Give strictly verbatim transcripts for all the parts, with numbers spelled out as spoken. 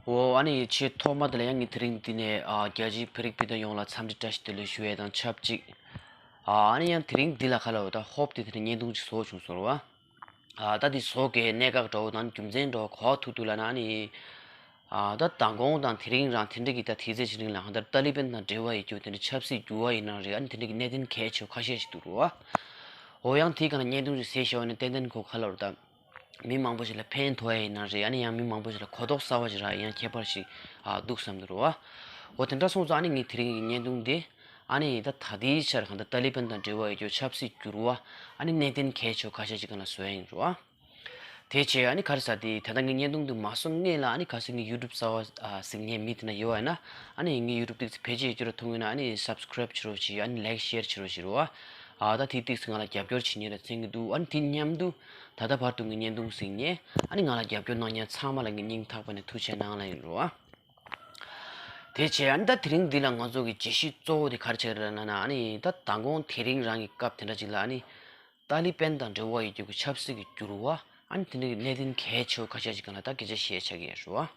འོ་ཨ་ནི་ཆེས་ཐོག་མ་དེ་ལ་ཡང་ངས་དེ་རིང་འདི་ནས་ཨ་རྒྱལ་སྤྱིའི་བོད་རིགས་སྤུན་ཟླ་ཡོངས་ལ་འཚམས་འདྲི་བཀྲ་ཤིས་བདེ་ལེགས་ཞུ་ཡས་དང་ཆབས་ཅིག་ཨ་ཨ་ནི་ཡང་དེ་རིང་འདི་ལ་ག་ལབ་དགོས་རེད། ད་ཧོབ་དེ་དེ་ནས་བརྙན་ཐུང་ཅིག་བཟོ་བྱུང་སོང་རེད་བ། ཨ་ད་འདི་བཟོ་དགོས་གནད་འགག་འདྲ་བོ་དང་རྒྱུ་མཚན་འདྲ་བོ་ག་པར་ཐུག་འདུག་ལབ་ན། ཨ་ནི་ཨ་ད་མདང་དགོང་དང་དེ་རིང་རང་དེ་འདྲ་གི་ད་དུས་ཚོད་ཅིག་རིང་ལ་གང་ལྟར་ཏཱ་ལི་བན་དང་འབྲེལ་བ་ཡོད་རྒྱུ་དེ་འདྲ་ཆབ་སྲིད་འགྱུར་བ་ཡིན་ན་རེད། ཨ་ནི་དེ་འདྲ་གི་གནད་དོན་གལ་ཆེ་བ་ཁ་ཤས་ཤིག་འདུག་རེད་བ། འོ་ཡང་དེའི་སྒང་ལ་བརྙན་ཐུང་ཅིག་བཟོས་བཞག་པ་ནི་ཏན་ཏན་ཁོ་ག་ལབ་དགོས་རེད། ད་མི་མང་པོ་ཞིག་ལ་ཕན་ཐོགས་ཡ་ཡིན་ན་རེད། ཨ་ནི་ཡང་མི་མང་པོ་ཞིག་ལ་གོ་རྟོགས་གསར་པ་ཞིག་རག་ཡ་ཡང་ཁྱད་པར་ཞིག་ཨ་འདུག་བསམ་འདུག་རེད་བ། འོ་དེ་འདྲ་སོང་ཙང་ཨ་ནི་ངས་དེ་རིང་གི་བརྙན་ཐུང་འདི་ཨ་ནི་ད་ད་ལྟའི་ཆར་གང་ལྟར་ཏཱ་ལི་བན་དང་འབྲེལ་བ་ཡོད་རྒྱུ་ཆབ་སྲིད་འགྱུར་བ་ཨ་ནི་གནད་དོན་གལ་ཆེ་བ་ཁ་ཤས་ཅིག་སྒང་ལ་བཟོ་ཡ་ཡིན་རེད་བ། དེ་བྱས་ཨ་ནི་ག་རེ་ཟེར་དེ་ད་ལྟ་ངའི་བརྙན་ཐུང་འདི་མ་བཟོ་སྔོན་ལ་ཨ་ནི་གལ་སྲིད་ངའི་ཡུ་ཊུབ་གསར་པ་ཨ་གཟིགས་མཁན་མི་དེ་འདྲ་ཡོད་པ་ཡིན་ན། ཨ་ནི་ངའི་ཡུ་ཊུབ་དེ་བེད་སྤྱོད་ཡོད་རྒྱུ་ར་མཐོང་ཡོད་ན་ཨ་ནི་སབ་སི་ཀ་རེབ་བྱེད་རོགས་བྱེད། ཨ་ནི་ལའིཀ་ཤེར་བྱེད་རོགས་བྱེད་རོགས་ཨ། ཨ་ད་དེ་ཏིག་ཙམ་ང་ལ་རྒྱབ་སྐྱོར་བྱེད་མཁན་ར་མཚོན་གྱི་འདུག་ཨ་ནི་དེ་མཉམ་དུ་ད་ལྟ་བར་དུ་ངའི་བརྙན་ཐུང་གཟིགས་མཁན་ཨ་ནི་ང་ལ་རྒྱབ་སྐྱོར་གནང་མཁན་ཚང་མ་ལ་ངས་སྙིང་ཐག་པ་ནས་ཐུགས་རྗེ་གནང་ལབ་ཡིན་རོགས་ཨ། དེ་བྱས་ཨ་ནི་ད་དེ་རིང་འདི་ལ་ང་ཚོ་གི་བརྗོད་གཞི་གཙོ་བོ་དེ་ག་རེ་བྱས་རེད་ལབ་ན། ཨ་ནི་ད་མདང་དགོང་དེ་རིང་རང་གི་སྐབས་དེ་འདྲ་ཅིག་ལ་ཨ་ནི་ཏཱ་ལི་བན་དང་འབྲེལ་བ་ཡོད་རྒྱུ་གི་ཆབ་སྲིད་ཀྱི་འགྱུར་བ་ཨ་ནི་དེ་འདྲ་གི་གནད་དོན་གལ་ཆེ་བ་ཁ་ཤས་ཅིག་སྒང་ལ་ད་སྐད་ཆ་བཤད་ཆགས་ཀྱི་ཡོད་རེད་བ།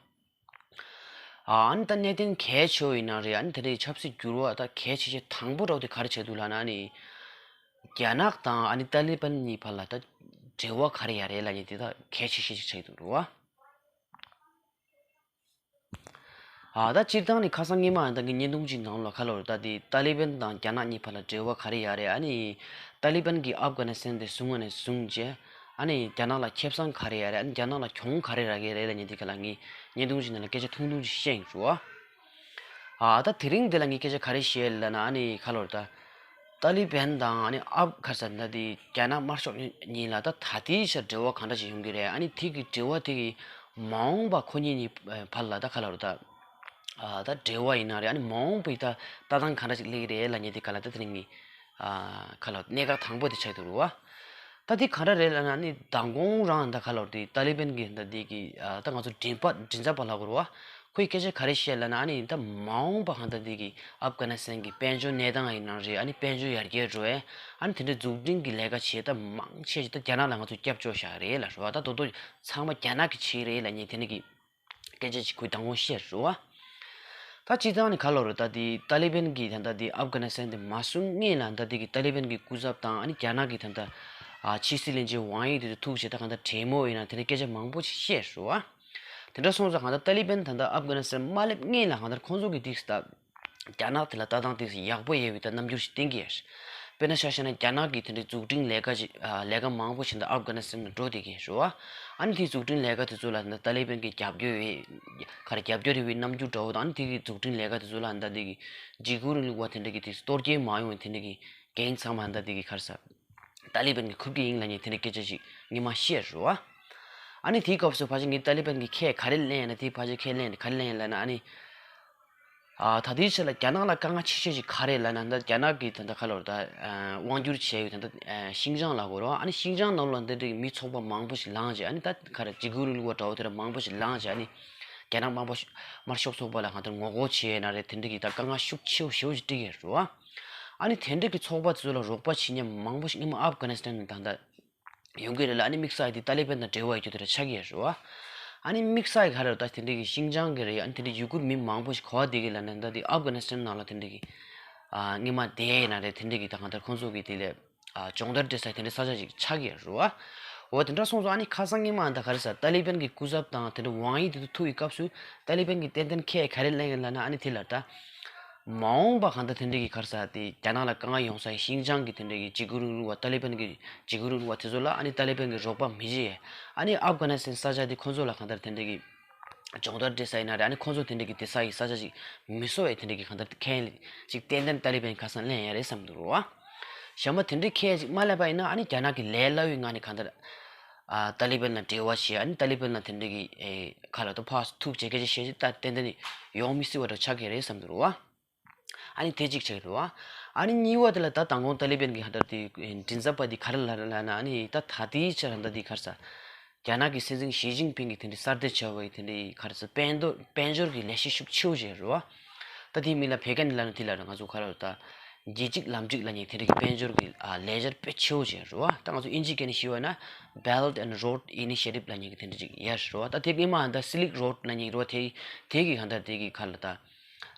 ཨ་ནི་ད་གནད་དོན་གལ་ཆེ་བ་ཡིན་ན་རེད། ཨ་ནི་དེ་འདྲའི་ཆབ་སྲིད་འགྱུར་བ་ད་གལ་ཆེ་ཤོས་དང་པོ་འདྲ་བོ་དེ་ག་རེ་ཆགས་འདུག་ལབ་ན། ཨ་ནི་རྒྱ་ནག་དང་ཨ་ནི་ཏཱ་ལི་བན་གཉིས་བར་ལ་ད་འབྲེལ་བ་ག་རེ་ཡོད་རེད་ལབ་མཁན་དེ་ད་གལ་ཆེ་ཤོས་ཅིག་ཆགས་འདུག་རེད་བ། ཨ་ད་སྤྱིར་བཏང་ནི་ཁ་སང་ཉི་མ་ད་གི་བརྙན་ཐུང་ཅིག་ནང་ལ་ག་ལབ་རེད། ད་དེ་ཏཱ་ལི་བན་དང་རྒྱ་ནག་གཉིས་བར་ལ་འབྲེལ་བ་ག་རེ་ཡོད་རེད། ཨ་ནི་ཏཱ་ལི་བན་གྱིས་ཨབ་གྷ་ནི་སི་ཐན་དེ་བཟུང་བ་ནས་བཟུང་རྗེས་ཨ་ནི་རྒྱ་ནག་ལ་ཁེ་བཟང་ག་རེ་ཡོད་རེད། ཨ་ནི་རྒྱ་ནག་ལ་གྱོང་ག་རེ་རག་གི་རེད་ལབ་མཁན་དེ་ག་ལ་ངས་བརྙན་ཐུང་ཅིག་ནང་ལ་སྐད་ཆ་ཐུང་ཐུང་ཅིག་བཤད་ཡིན་རེད་བ། ཨ་ད་དེ་རིང་འདི་ལ་ངས་སྐད་ཆ་ག་རེ་བཤད་ལབ་ན། ཨ་ནི་ག་ལབ་རེད། ད་ཏཱ་ལི་བན་དང་ཨ་ནི་ཨབ་གྷ་ནི་སི་ཐན་ད་དེ་རྒྱ་ནག་དམར་ཤོག་གཉིས་ལ་ད་ད་ལྟའི་ཆར་འབྲེལ་བ་ག་འདྲ་ཞིག་ཡོང་གི་རེད། ཨ་ནི་དེ་གི་འབྲེལ་བ་དེ་གི་མ་འོངས་པ་ཁོ་གཉིས་གཉིས་བར་ལ་ད་ག་ལབ་རེད། ད་ཨ་ད་འབྲེལ་བ་ཡིན་ན་རེད། ཨ་ནི་མ་འོངས་པའི་ད་ལྟ་སྟངས་ག་འདྲ་ཞིག་སླེབས་ཀྱི་རེད་ལབ་མཁན་དེ་ག་ལ་ད་དེ་རིང་གི་ཨ་ག་ལབ་གནད་འགག་དང་པོ་དེ་ཆགས་འདུག་རེད་བ། ད་དེ་ག་འདྲ་རེད་ལབ་ན། ཨ་ནི་མདང་དགོང་རང་ད་ག་ལབ་རེད། ཏཱ་ལི་བན་གྱི་ད་དེ་གི་ཨ་ད་ང་ཚོ་མགྲིན་པ་མགྲིན་ཚབ་པ་ལབ་དགོས་རེད་བ། ཁོས་སྐད་ཆ་ག་རེ་བཤད་ལབ་ན། ཨ་ནི་ད་མ་འོངས་པ་གང་ལྟར་དེ་གི་ཨབ་གྷ་ནི་སི་ཐན་གྱི་དཔལ་འབྱོར་གནས་སྟངས་ཡིན་ན་རེད། ཨ་ནི་དཔལ་འབྱོར་ཡར་རྒྱས་འགྲོ་ཡས། ཨ་ནི་དེ་འདྲའི་འཛུགས་སྐྲུན་གྱི་ལས་ཀ་བྱེད་ད་མང་ཆེ་ཞིག་ད་རྒྱ་ནག་ལ་ང་ཚོས་སྐྱབས་བཅོལ་བཞག་རེད་ལབ་རེད་བ། ད་དོ་དོ་ཚང་མ་རྒྱ་ནག་གིས་བྱས་རེད་ལབ་མཁན་དེ་འདྲ་གི་སྐད་ཆ་ཅིག་ཁོས་མདང་དགོང་བཤད་རེད་བ། ད་སྤྱིར་བཏང་ནི་ག་ལབ་རེད། ད་དེ་ཏཱ་ལི་བན་གྱིས་ད་ལྟ་དེ་ཨབ་གྷ་ནི་སི་ཐན་དེ་མ་བཟུང་སྔོན་ལ་ད་དེ་གི་ཏཱ་ལི་བན་གྱི་སྐུ་ཚབ་དང་ཨ་ནི་རྒྱ་ནག་གི་ད་ལྟ་ཨ་ཕྱི་སྲིད་བློན་ཆེན་ཝང་ཡི་དེ་ཚོ་ཐུག་བྱས་ད་གང་ལྟར་གྲོས་མོལ་ཡིན་ན་དེ་འདྲ་སྐད་ཆ་མང་པོ་ཞིག་བཤད་རེད་བ། དེ་འདྲ་སོང་ཙང་གང་ལྟར་ཏཱ་ལི་བན་ད་ལྟ་ཨབ་གྷ་ནི་སི་ཐན་མ་སླེབས་སྔོན་ལ་གང་ལྟར་ཁོང་ཚོ་གི་དེ་ད་རྒྱ་ནག་དེ་ལ་ལྟ་སྟངས་དེ་ཚོ་ཡག་པོ་ཡོད་པའི་ད་རྣམ་འགྱུར་ཞིག་བསྟན་གྱི་ཡོད་རེད། དཔེར་ན་ཆ་བཞག་ན་རྒྱ་ནག་གི་དེ་འདྲའི་འཛུགས་སྐྲུན་ལས་ཀ་ཅིག་ཨ་ལས་ཀ་མང་པོ་ཞིག་ད་ཨབ་གྷ་ནི་སི་ཐན་ལ་འགྲོ་བསྡད་ཀྱི་ཡོད་རེད་བ། ཨ་ནི་དེའི་འཛུགས་སྐྲུན་ལས་ཀ་དེ་ཚོ་ལ་ད་ཏཱ་ལི་བན་གྱིས་རྒྱབ་སྐྱོར་ཡོད། ག་རེ་རྒྱབ་སྐྱོར་ཡོད་པའི་རྣམ་འགྱུར་འདྲ་བོ་དང་། ཨ་ནི་དེ་གི་འཛུགས་སྐྲུན་ལས་ཀ་དེ་ཚོ་ལ་ད་དེ་གི་འཇིགས་སྐུལ་རིང་ལུགས་པ་དེ་འདྲ་གི་དེ་གཏོར་སྐྱོན་མ་ཡོང་བའི་དེ་འདྲ་གི་འགན་ཚང་མ་ད་དེ་གི་ག་རེ་ཟེར། ཏཱ་ལི་བན་གྱིས་འཁུར་གྱི་ཡིན་ལབ་མཁན་དེ་འདྲའི་སྐད་ཆ་ཞིག་ཉི་མ་བཤད་རེད་བ། ཨ་ནི་དེའི་སྐབས་སུ་ཕལ་ཆེར་ངས་ཏཱ་ལི་བན་གྱིས་ཁས་ག་རེ་ལེན་ཡིན་ན། དེ་ཕལ་ཆེར་ཁས་ལེན་ག་རེ་ལེན་ཡིན་ལབ་ན། ཨ་ནི་ཨ་ད་ལྟའི་ཆར་ལ་རྒྱ་ནག་ལ་དཀའ་ངལ་ཆེ་ཤོས་ཤིག་ག་རེ་ལབ་ན། ད་རྒྱ་ནག་གིས་ད་ལྟ་ག་ལབ་རེད། ད་ཨ་དབང་བསྒྱུར་བྱས་ཡོད་ད་ལྟ་ཨ་ཤིན་ཅང་ལབ་དགོས་རེད་བ། ཨ་ནི་ཤིན་ཅང་ནང་ལ་འདི་འདྲའི་མི་ཚོགས་པ་མང་པོ་ཞིག་ལངས་བྱས། ཨ་ནི་ད་ག་རེ་འཇིགས་སྐུལ་རིང་ལུགས་པ་འདྲ་བོ་དེ་འདྲ་མང་པོ་ཞིག་ལངས་བྱས། ཨ་ནི་རྒྱ་ནག་དམར་པོ་དམར་ཤོག་ཚོགས་པ་ལ་གང་ལྟར་ངོ་རྒོལ་བྱས་ན་རེད། དེ་འདྲ་གི་ད་དཀའ་ངལ་ཤུགས་ཆེ་བོ་ཞེ་པོ་ཞིག་འཕྲད་ཀྱི་རེད་བ། ཨ་ནི་དེ་འདྲ་གི་ཚོགས་པ་དེ་ཚོ་ལ་རོགས་པ་བྱེད་མཁན་མང་པོ་ཞིག་སྔོན་མ་ཨབ་གྷ་ནི་སི་ཐན་ནས་ད་ལྟ་ཡོང་གི་རེད་ལ། ཨ་ནི་དམིགས་བསལ་དེ་ཏཱ་ལི་བན་དང་འབྲེལ་བ་ཡོད་རྒྱུ་དེ་འདྲ་ཆགས་ཀྱི་ཡོད་རེད་བ། ཨ་ནི་དམིགས་བསལ་ག་རེ་རེད། ད་དེ་འདྲ་གི་ཤིན་ཅང་གི་རེད། ཨ་ནི་དེ་འདྲ་ཡུ་གུར་མི་མང་པོ་ཞིག་ག་པར་བསྡད་ཀྱི་ལབ་ན། ད་དེ་ཨབ་གྷ་ནི་སི་ཐན་ནང་ལ་དེ་འདྲ་གི་ཨ་སྔོན་མ་བསྡད་ཡིན་ན་རེད། དེ་འདྲ་གི་ད་གང་ལྟར་ཁོང་ཚོ་གི་དེ་ལས་ཨ་སྦྱོང་བརྡར་སྤྲད་ས་དེ་འདྲའི་ས་ཆ་ཞིག་ཆགས་ཀྱི་ཡོད་རེད་བ། འོ་དེ་འདྲ་སོང་ཙང་ཨ་ནི་ཁ་སང་ཉི་མ་ད་ག་རེ་ཟེར། ཏཱ་ལི་བན་གྱི་སྐུ་ཚབ་དང་དེ་འདྲ་ཝང་ཡི་དེ་ཚོ་ཐུག་པའི་སྐབས་སུ་ཏཱ་ལི་བན་གྱིས་ཏན་ཏན་ཁས་ག་རེ་ལེན་ཡོད་ལབ་ན། ཨ་ནི་དེ་ལ་ད་མ་འོངས་པ་གང་ལྟར་དེ་འདྲ་གི་ག་རེ་ཟེར་དེ་རྒྱ་ནག་ལ་དཀའ་ངལ་ཡོང་ས་ཡི་ཤིན་ཅང་གི་དེ་འདྲ་གི་འཇིགས་སྐུལ་རིང་ལུགས་པ། ཏཱ་ལི་བན་གྱི་འཇིགས་སྐུལ་རིང་ལུགས་པ་དེ་ཚོ་ལ་ཨ་ནི་ཏཱ་ལི་བན་གྱིས་རོགས་པ་མི་བྱེད། ཨ་ནི་ཨབ་གྷ་ནི་སི་ཐན་ས་ཆ་དེ་ཁོང་ཚོ་ལ་གང་ལྟར་དེ་འདྲ་གི་སྦྱོང་བརྡར་སྤྲད་ས་ཡིན་ན་རེད། ཨ་ནི་ཁོང་ཚོ་དེ་འདྲ་གི་བསྡད་ས་ཡི་ས་ཆ་ཞིག་མི་བཟོ་བའི་དེ་འདྲ་གི་གང་ལྟར་ཁས་ཅིག་ཏན་ཏན་ཏཱ་ལི་བན་ཁ་སང་ལེན་ཡ་རེད་བསམ་འདུག་རོ། གཞན་པ་དེ་འདྲའི་ཁས་ཅིག་མ་ལེན་པ་ཡིན་ན། ཨ་ནི་རྒྱ་ནག་གི་ལས་སླ་བོའི་ངང་ནས་གང་ལྟར་ཨ་ཏཱ་ལི་བན་ལ་འབྲེལ་བ་བྱས། ཨ་ནི་ཏཱ་ལི་བན་ལ་དེ་འདྲ་གི་ཨེ་ཁ་ལ་ཏོ་ཕར་ཐུག་བྱས་སྐད་ཆ་བཤད་ཅིག་ད་ཏན་ཏན་ཡོང་མི་སྲིད་པ་འདྲ་ཆགས་ཀྱི་རེད་བསམ་འདུག་རོ། ཨ་ནི་དེ་གཅིག་ཆགས་ཀྱི་འདུག་ཨ་ནི་གཉིས་པ་དེ་ལ་ད་མདང་དགོང་ཏཱ་ལི་བན་གྱི་ཧ་ད་དེ་མགྲིན་ཚབ་པ་དེ་ག་རེ་ལབ་ལབ་ན། ཨ་ནི་ད་ད་ལྟའི་ཆར་ད་དེ་ག་རེ་ཟེར། རྒྱ་ནག་གི་སྲིད་འཛིན་ཞི་ཅིན་ཕིང་གིས་དེ་འདྲའི་གསར་གཏོད་བྱས་པའི་དེ་འདྲའི་ག་རེ་ཟེར། དཔལ་འབྱོར་དཔལ་འབྱོར་གྱི་ལས་གཞི་ཤུགས་ཆེ་བོ་ཞིག་རེད་བ། ད་དེའི་མིང་ལ་བོད་སྐད་ནས་ལབ་ན་དེ་ལ་རེད། ང་ཚོ་ག་རེ་ད་ རྒྱལ་སྤྱིའི་ལམ་སྒྲིག་ལབ་མཁན་དེ་འདྲ་གི་དཔལ་འབྱོར་གྱི་ཨ་ལེ་ཛར་དཔེ་ཆེ་བོ་ཅིག་རེད་བ། ད་ང་ཚོ་དབྱིན་ཇིའི་སྐད་ནས་ཞུས་པ་ན་Belt and Road Initiative ལབ་མཁན་གྱི་དེ་འདྲ་ཅིག་ཡོད་རེད་བ། ད་དེ་སྔོན་མ་ད་Silk Road ལབ་མཁན་རེད་བ། དེ་དེ་གི་གང་ལྟར་དེ་གི་ཁ་ལ་ད་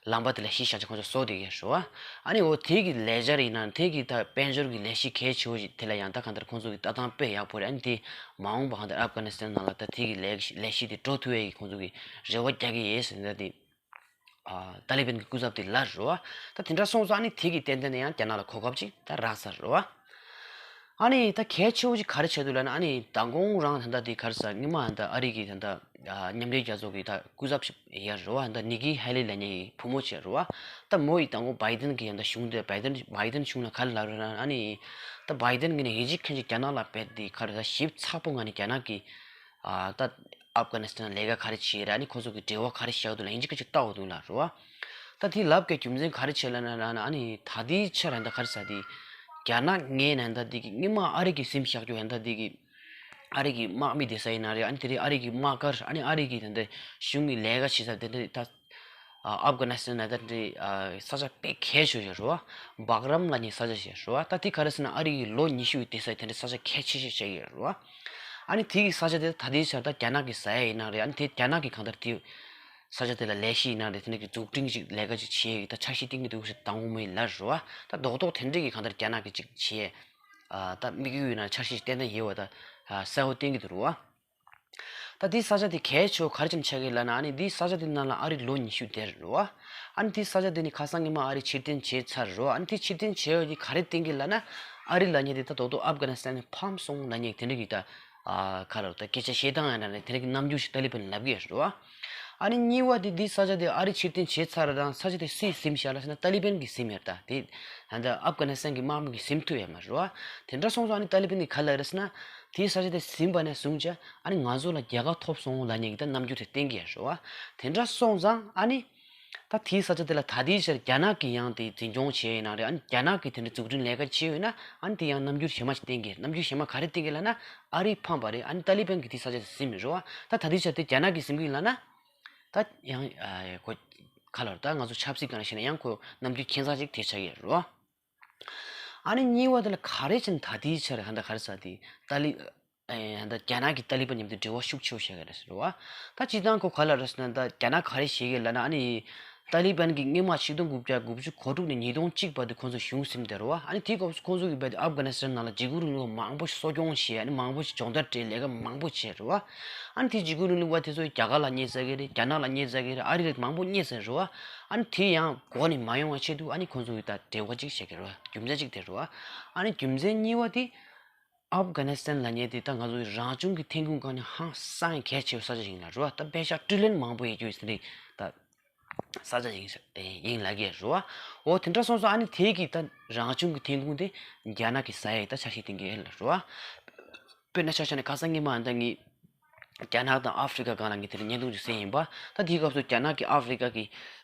ལམ་པ་དེ་ལ་གཞི་བཞག་ཅིག་ཁོང་ཚོ་བཟོ་བསྡད་ཀྱི་ཡོད་རེད་བ། ཨ་ནི་འོ་དེ་གི་ལེ་ཛར་ཡིན་ན་དེ་གི་ད་དཔལ་འབྱོར་གྱི་ལས་གཞི་གལ་ཆེ་བོ་ཞིག་དེ་ལ་ཡང་ད་གང་ལྟར་ཁོང་ཚོ་གི་ལྟ་སྟངས་དཔེ་ཡག་པོ་རེད། ཨ་ནི་དེ་མ་འོངས་པ་གང་ལྟར་ཨབ་གྷ་ནི་སི་ཐན་ནང་ལ་ད་དེ་གི་ལས་ལས་གཞི་དེ་འགྲོ་ཐུབ་ཡས་ཀྱི་ཁོང་ཚོ་གི་རེ་བ་རྒྱག་གི་ཡོད་ཟེར་ད་དེ། ཨ་ཏཱ་ལི་བན་གྱི་སྐུ་ཚབ་དེ་ལབ་རེད་བ། ད་དེ་འདྲ་སོང་ཙང་ཨ་ནི་དེ་གི་ཏན་ཏན་ཡང་རྒྱ་ནག་ལ་གོ་སྐབས་ཅིག་ད་རག་ཚར་རེད་བ། ཨ་ནི་ད་གལ་ཆེ་བོ་ཅིག་ག་རེ་བྱས་འདུག་ལབ་ན། ཨ་ནི་མདང་དགོང་རང་ད་ལྟ་དེ་ག་རེ་ཟ། སྔོན་མ་ད་ལྟ་ཨ་རི་གི་ད་ལྟ་ཨ་མཉམ་འབྲེལ་རྒྱལ་ཚོགས་ཀྱི་ད་སྐུ་ཚབ་ཅིག་ཡོད་རེད་བ། ད་ནི་ཀི་ཧེ་ལི་ལབ་མཁན་གྱི་བུ་མོ་ཅིག་རེད་བ། ད་མོ་ཡིས་མདང་དགོང་བྷའི་ཌེན་གྱི་ད་ལྟ་གཞུང་དེ་བྷའི་ཌེན་བྷའི་ཌེན་གཞུང་ལ་ག་རེ་ལབ་རེད་ན། ཨ་ནི་ད་བྷའི་ཌེན་གྱིས་ནི་ཡིན་གཅིག་མིན་གཅིག་རྒྱ་ནག་ལ་རྦད་དེ་ག་རེ་ད་ཞིབ་ཚགས་པོ་ངང་ནས་རྒྱ་ནག་གི་ཨ་ད་ཨབ་གྷ་ནི་སི་ཐན་ལས་ཀ་ག་རེ་བྱེད་རེད། ཨ་ནི་ཁོ་ཚོ་གི་འབྲེལ་བ་ག་རེ་བཞག་འདུག་ལ་ཡིན་གཅིག་གཅིག་ལྟ་འོ་འདུག་ལ་རེད་བ། ད་དེ་ལབ་དགོས་རྒྱུ་མཚན་ག་རེ་བྱས་ལབ་ན་ན་ན་ཨ་ནི་ད་ལྟའི་ཆར་ད་ག་རེ་ཟ་དེ་རྒྱ་ནག་ངོས་ནས་ད་དེ་གི་སྔོན་མ་ཨ་རི་གི་སེམས་བཞག་རྒྱུ་ད་དེ་གི་ཨ་རི་གི་དམག་མི་བསྡད་ས་ཡིན་ན་རེད། ཨ་ནི་དེ་རིང་ཨ་རི་གི་དམག་སྒར། ཨ་ནི་ཨ་རི་གི་ད་ལྟ་གཞུང་གི་ལས་ཀ་བྱེད་ས་དེ་འདྲ་ད་ཨ་ཨབ་གྷ་ནི་སི་ཐན་ད་ལྟ་འདྲ་ཨ་ས་ཆ་དཔེ་གལ་ཆེ་ཡོད་རེད་བ། སྦག་རམ་ལབ་མཁན་ས་ཆ་ཞིག་རེད་བ། ད་དེ་ག་རེ་ཟེར་ན་ཨ་རི་གི་ལོ་ཉི་ཤུ་ཡི་བསྡད་ས་དེ་འདྲ་ས་ཆ་གལ་ཆེ་ཤོས་ཅིག་ཡོད་རེད་བ། ཨ་ནི་དེ་གི་ས་ཆ་དེ་ད་ལྟའི་ཆར་ད་རྒྱ་ནག་གི་ཟ་ཡ་ཡིན་ན་རེད། ཨ་ནི་དེ་རྒྱ་ནག་གི་གང་ལྟར་དེ་ས་ཆ་དེ་ལ་ལས་གཞི་ཡིན་ན་རེད། དེ་འདྲ་གི་འཛུགས་སྐྲུན་ཅིག་ལས་ཀ་ཅིག་བྱེད་ཡས་ཀྱི་ད་འཆར་གཞི་བཏིང་གི་འདུག་ཟེར་དང་པོ་མོ་ཡིས་ལབ་རེད་བ། ད་རྡོག་རྡོག་དེ་འདྲ་གི་གང་ལྟར་རྒྱ་ནག་གི་ཅིག་བྱེད་ཡས་ཨ་ད་དམིགས་ཡུལ་ཡིན་ན་འཆར་གཞི་ཏན་ཏན་ཡོད་པ་ད་ཨ་གསལ་པོ་བསྟན་གྱི་འདུག་རེད་བ། ད་འདི་ས་ཆ་དེ་གལ་ཆེ་བ་ག་རེ་བྱས་ནས་ཆགས་ཀྱི་ལབ་ན། ཨ་ནི་འདི་ས་ཆ་དེ་ནང་ལ་ཨ་རི་ལོ་ཉི་ཤུ་བསྡད་རེད་བ། ཨ་ནི་འདི་ས་ཆ་དེ་ནི་ཁ་སང་སྔོན་མ་ཨ་རི་ཕྱིར་འཐེན་བྱས་ཚར་རེད་བ། ཨ་ནི་དེ་ཕྱིར་འཐེན་བྱས་ཡོད་དེ་ག་རེ་བསྟན་གྱི་ལབ་ན། ཨ་རི་ལབ་མཁན་དེ་ད་རྡོག་རྡོག་ཨབ་གྷ་ནི་སི་ཐན་ནས་ཕམ་སོང་ལབ་མཁན་དེ་འདྲ་གི་ད་ཨ་ག་རེ་ད་སྐད་ཆ་བཤད་སྟངས་ཡིན་ན་རེད། དེ་འདྲ་གི་རྣམ་འགྱུར་ཞིག་ཏཱ་ལི་བན་ལབ་ཀྱི་ཡོད་རེད་བ། ཨ་ནི་གཉིས་པ་དེ་འདི་ས་ཆ་དེ་ཨ་རི་ཕྱིར་འཐེན་བྱས་ཚར་རེད། ད་ས་ཆ་དེ་སུས་ཟིན་བཞག་ལབ་ཟེར་ན་ཏཱ་ལི་བན་གྱིས་ཟིན་ཡོད་རེད། ད་དེ་ད་ལྟ་ཨབ་གྷ་ནི་སི་ཐན་གྱི་དམག་མི་གིས་ཟིན་ཐུབ་ཡོད་མ་རེད་བ། དེ་འདྲ་སོང་ཙང་ཨ་ནི་ཏཱ་ལི་བན་གྱིས་ག་ལབ་རེད་ཟེར་ན། དེའི་ས་ཆ་དེ་ཟིན་པ་ནས་བཟུང་བྱས་ཨ་ནི་ང་ཚོ་ལ་རྒྱལ་ཁ་ཐོབ་སོང་ལབ་མཁན་གྱི་ད་རྣམ་འགྱུར་དེ་བསྟན་གྱི་ཡོད་རེད་བ། དེ་འདྲ་སོང་ཙང་ཨ་ནི་ད་དེའི་ས་ཆ་དེ་ལ་ད་ལྟའི་ཆར་རྒྱ་ནག་གིས་ཡང་དེ་འཛིན་སྐྱོང་བྱས་ཡིན་ན་རེད། ཨ་ནི་རྒྱ་ནག་གིས་དེ་འདྲ་འཛུགས་སྐྲུན་ལས་ཀ་བྱས་ཡོད་ན། ཨ་ནི་དེ་ཡང་རྣམ་འགྱུར་གཞན་པ་ཞིག་བསྟན་གྱི་རེད། རྣམ་འགྱུར་གཞན་པ་ག་རེ་བསྟན་གྱི་ལབ་ན་ཨ་རི་ཕམ་པ་རེད། ཨ་ནི་ཏཱ་ལི་བན་གྱིས་དེའི་ས་ཆ་དེ་ཟིན་རེད་བ། ད་ད་ལྟའི་ཆར་དེ་རྒྱ་ནག་གིས་ཟིན་གྱི་ལབ་ན་ད་ཡང་ཨ་ཁོ་ག་ལབ་ད་ང་ཚོ་ཆབ་སྲིད་སྒང་ནས་བཤད་ན་ཡང་ཁོ་རྣམ་འགྱུར་ཁྱད་མཚར་ཅིག་དེ་ཆགས་ཀྱི་རེད་བ། ཨ་ནི་གཉིས་པ་དེ་ལ་ག་རེ་བྱས་ནས་ད་ལྟའི་ཆར་ཧ་ད་ག་རེ་ཟ་དེ་ཏཱ་ལི་ཨེ་ཧ་ད་རྒྱ་ནག་གི་ཏཱ་ལི་བན་མཉམ་དུ་འབྲེལ་བ་ཤུགས་ཆེ་བོ་བྱེད་ཀྱི་རེད་ཟེར་བ། ད་སྤྱིར་བཏང་ཁོ་ག་ལབ་རེད་ཟེར་ན། ད་རྒྱ་ནག་ག་རེ་བྱེད་ཀྱི་ལབ་ན། ཨ་ནི་ཏཱ་ལི་བན་གྱིས་སྔོན་མ་ཆིག་སྟོང་དགུ་བརྒྱ་དགུ་བཅུ་གོ་དྲུག་ནས་ཉིས་སྟོང་གཅིག་བར་དུ་ཁོང་ཚོ་གཞུང་ཟིན་བསྡད་རེད་བ། ཨ་ནི་དེའི་སྐབས་སུ་ཁོང་ཚོ་གིས་རྦད་དེ་ཨབ་གྷ་ནི་སི་ཐན་ནང་ལ་འཇིགས་སྐུལ་རིང་ལུགས་མང་པོ་ཞིག་གསོ་སྐྱོང་བྱས། ཨ་ནི་མང་པོ་ཞིག་སྦྱོང་བརྡར་སྤྲད། ལས་ཀ་མང་པོ་བྱས་རེད་བ། ཨ་ནི་དེ་འཇིགས་སྐུལ་རིང་ལུགས་པ་དེ་ཚོ་རྒྱ་གར་ལ་བརྙས་ཟེར་གྱི་རེད། རྒྱ་ནག་ལ་བརྙས་ཟེར་གྱི་རེད། ཨ་རི་ལ་མང་པོ་བརྙས་ཟེར་རེད་བ། ཨ་ནི་དེ་ཡང་འགོ་ནས་མ་ཡོང་བ་ཆེད་དུ་ཨ་ནི་ཁོང་ཚོ་གིས་ད་འབྲེལ་བ་ཅིག་བྱེད་ཀྱི་རེད་བ། རྒྱུ་མཚན་ཅིག་དེ་རེད་བ། ཨ་ནི་རྒྱུ་མཚན་གཉིས་པ་དེ་ཨབ་གྷ་ནི་སི་ཐན་ལབ་མཁན་དེ་ད་ང་ཚོའི་རང་བྱུང་གི་ཐོན་ཁུངས་སྒང་ནས་ཧང་སང་གལ་ཆེ་བའི་ས་ཆ་ཞིག་ཡིན་ལ་རེད་བ། ད་པེ་ཤ་ཊི་རི་ལི་ཡོན་མང་པོ་ཡོད་རྒྱུ་དེ་འདྲའི་ད་ས་ཆ་ཞིག་ཡིན་ལབ་ཀྱི་རེད་བ། འོ་དེ་འདྲ་སོང་ཙང་ཨ་ནི་དེ་གི་ད་རང་བྱུང་གི་ཐོན་ཁུངས་དེ་རྒྱ་ནག་གིས་ཟ་ཡས་ད་འཆར་གཞི་བཏིང་གི་ཡོད་ལ་རེད་བ། དཔེར་ན་ཆ་བཞག་ན་ཁ་སང་ཉི་མ་ཨ་ད་ངས་རྒྱ་ནག་དང་ཨ་ཧྥེ་རི་ཁ་སྒང་ལ་ངས་དེ་འདྲ་བརྙན་ཐུང་ཅིག་གཟིགས་ཡིན་པ། ད་དེའི་སྐབས་སུ་རྒྱ་ནག་གིས་ཨ་ཧྥེ་རི་ཁ་གི་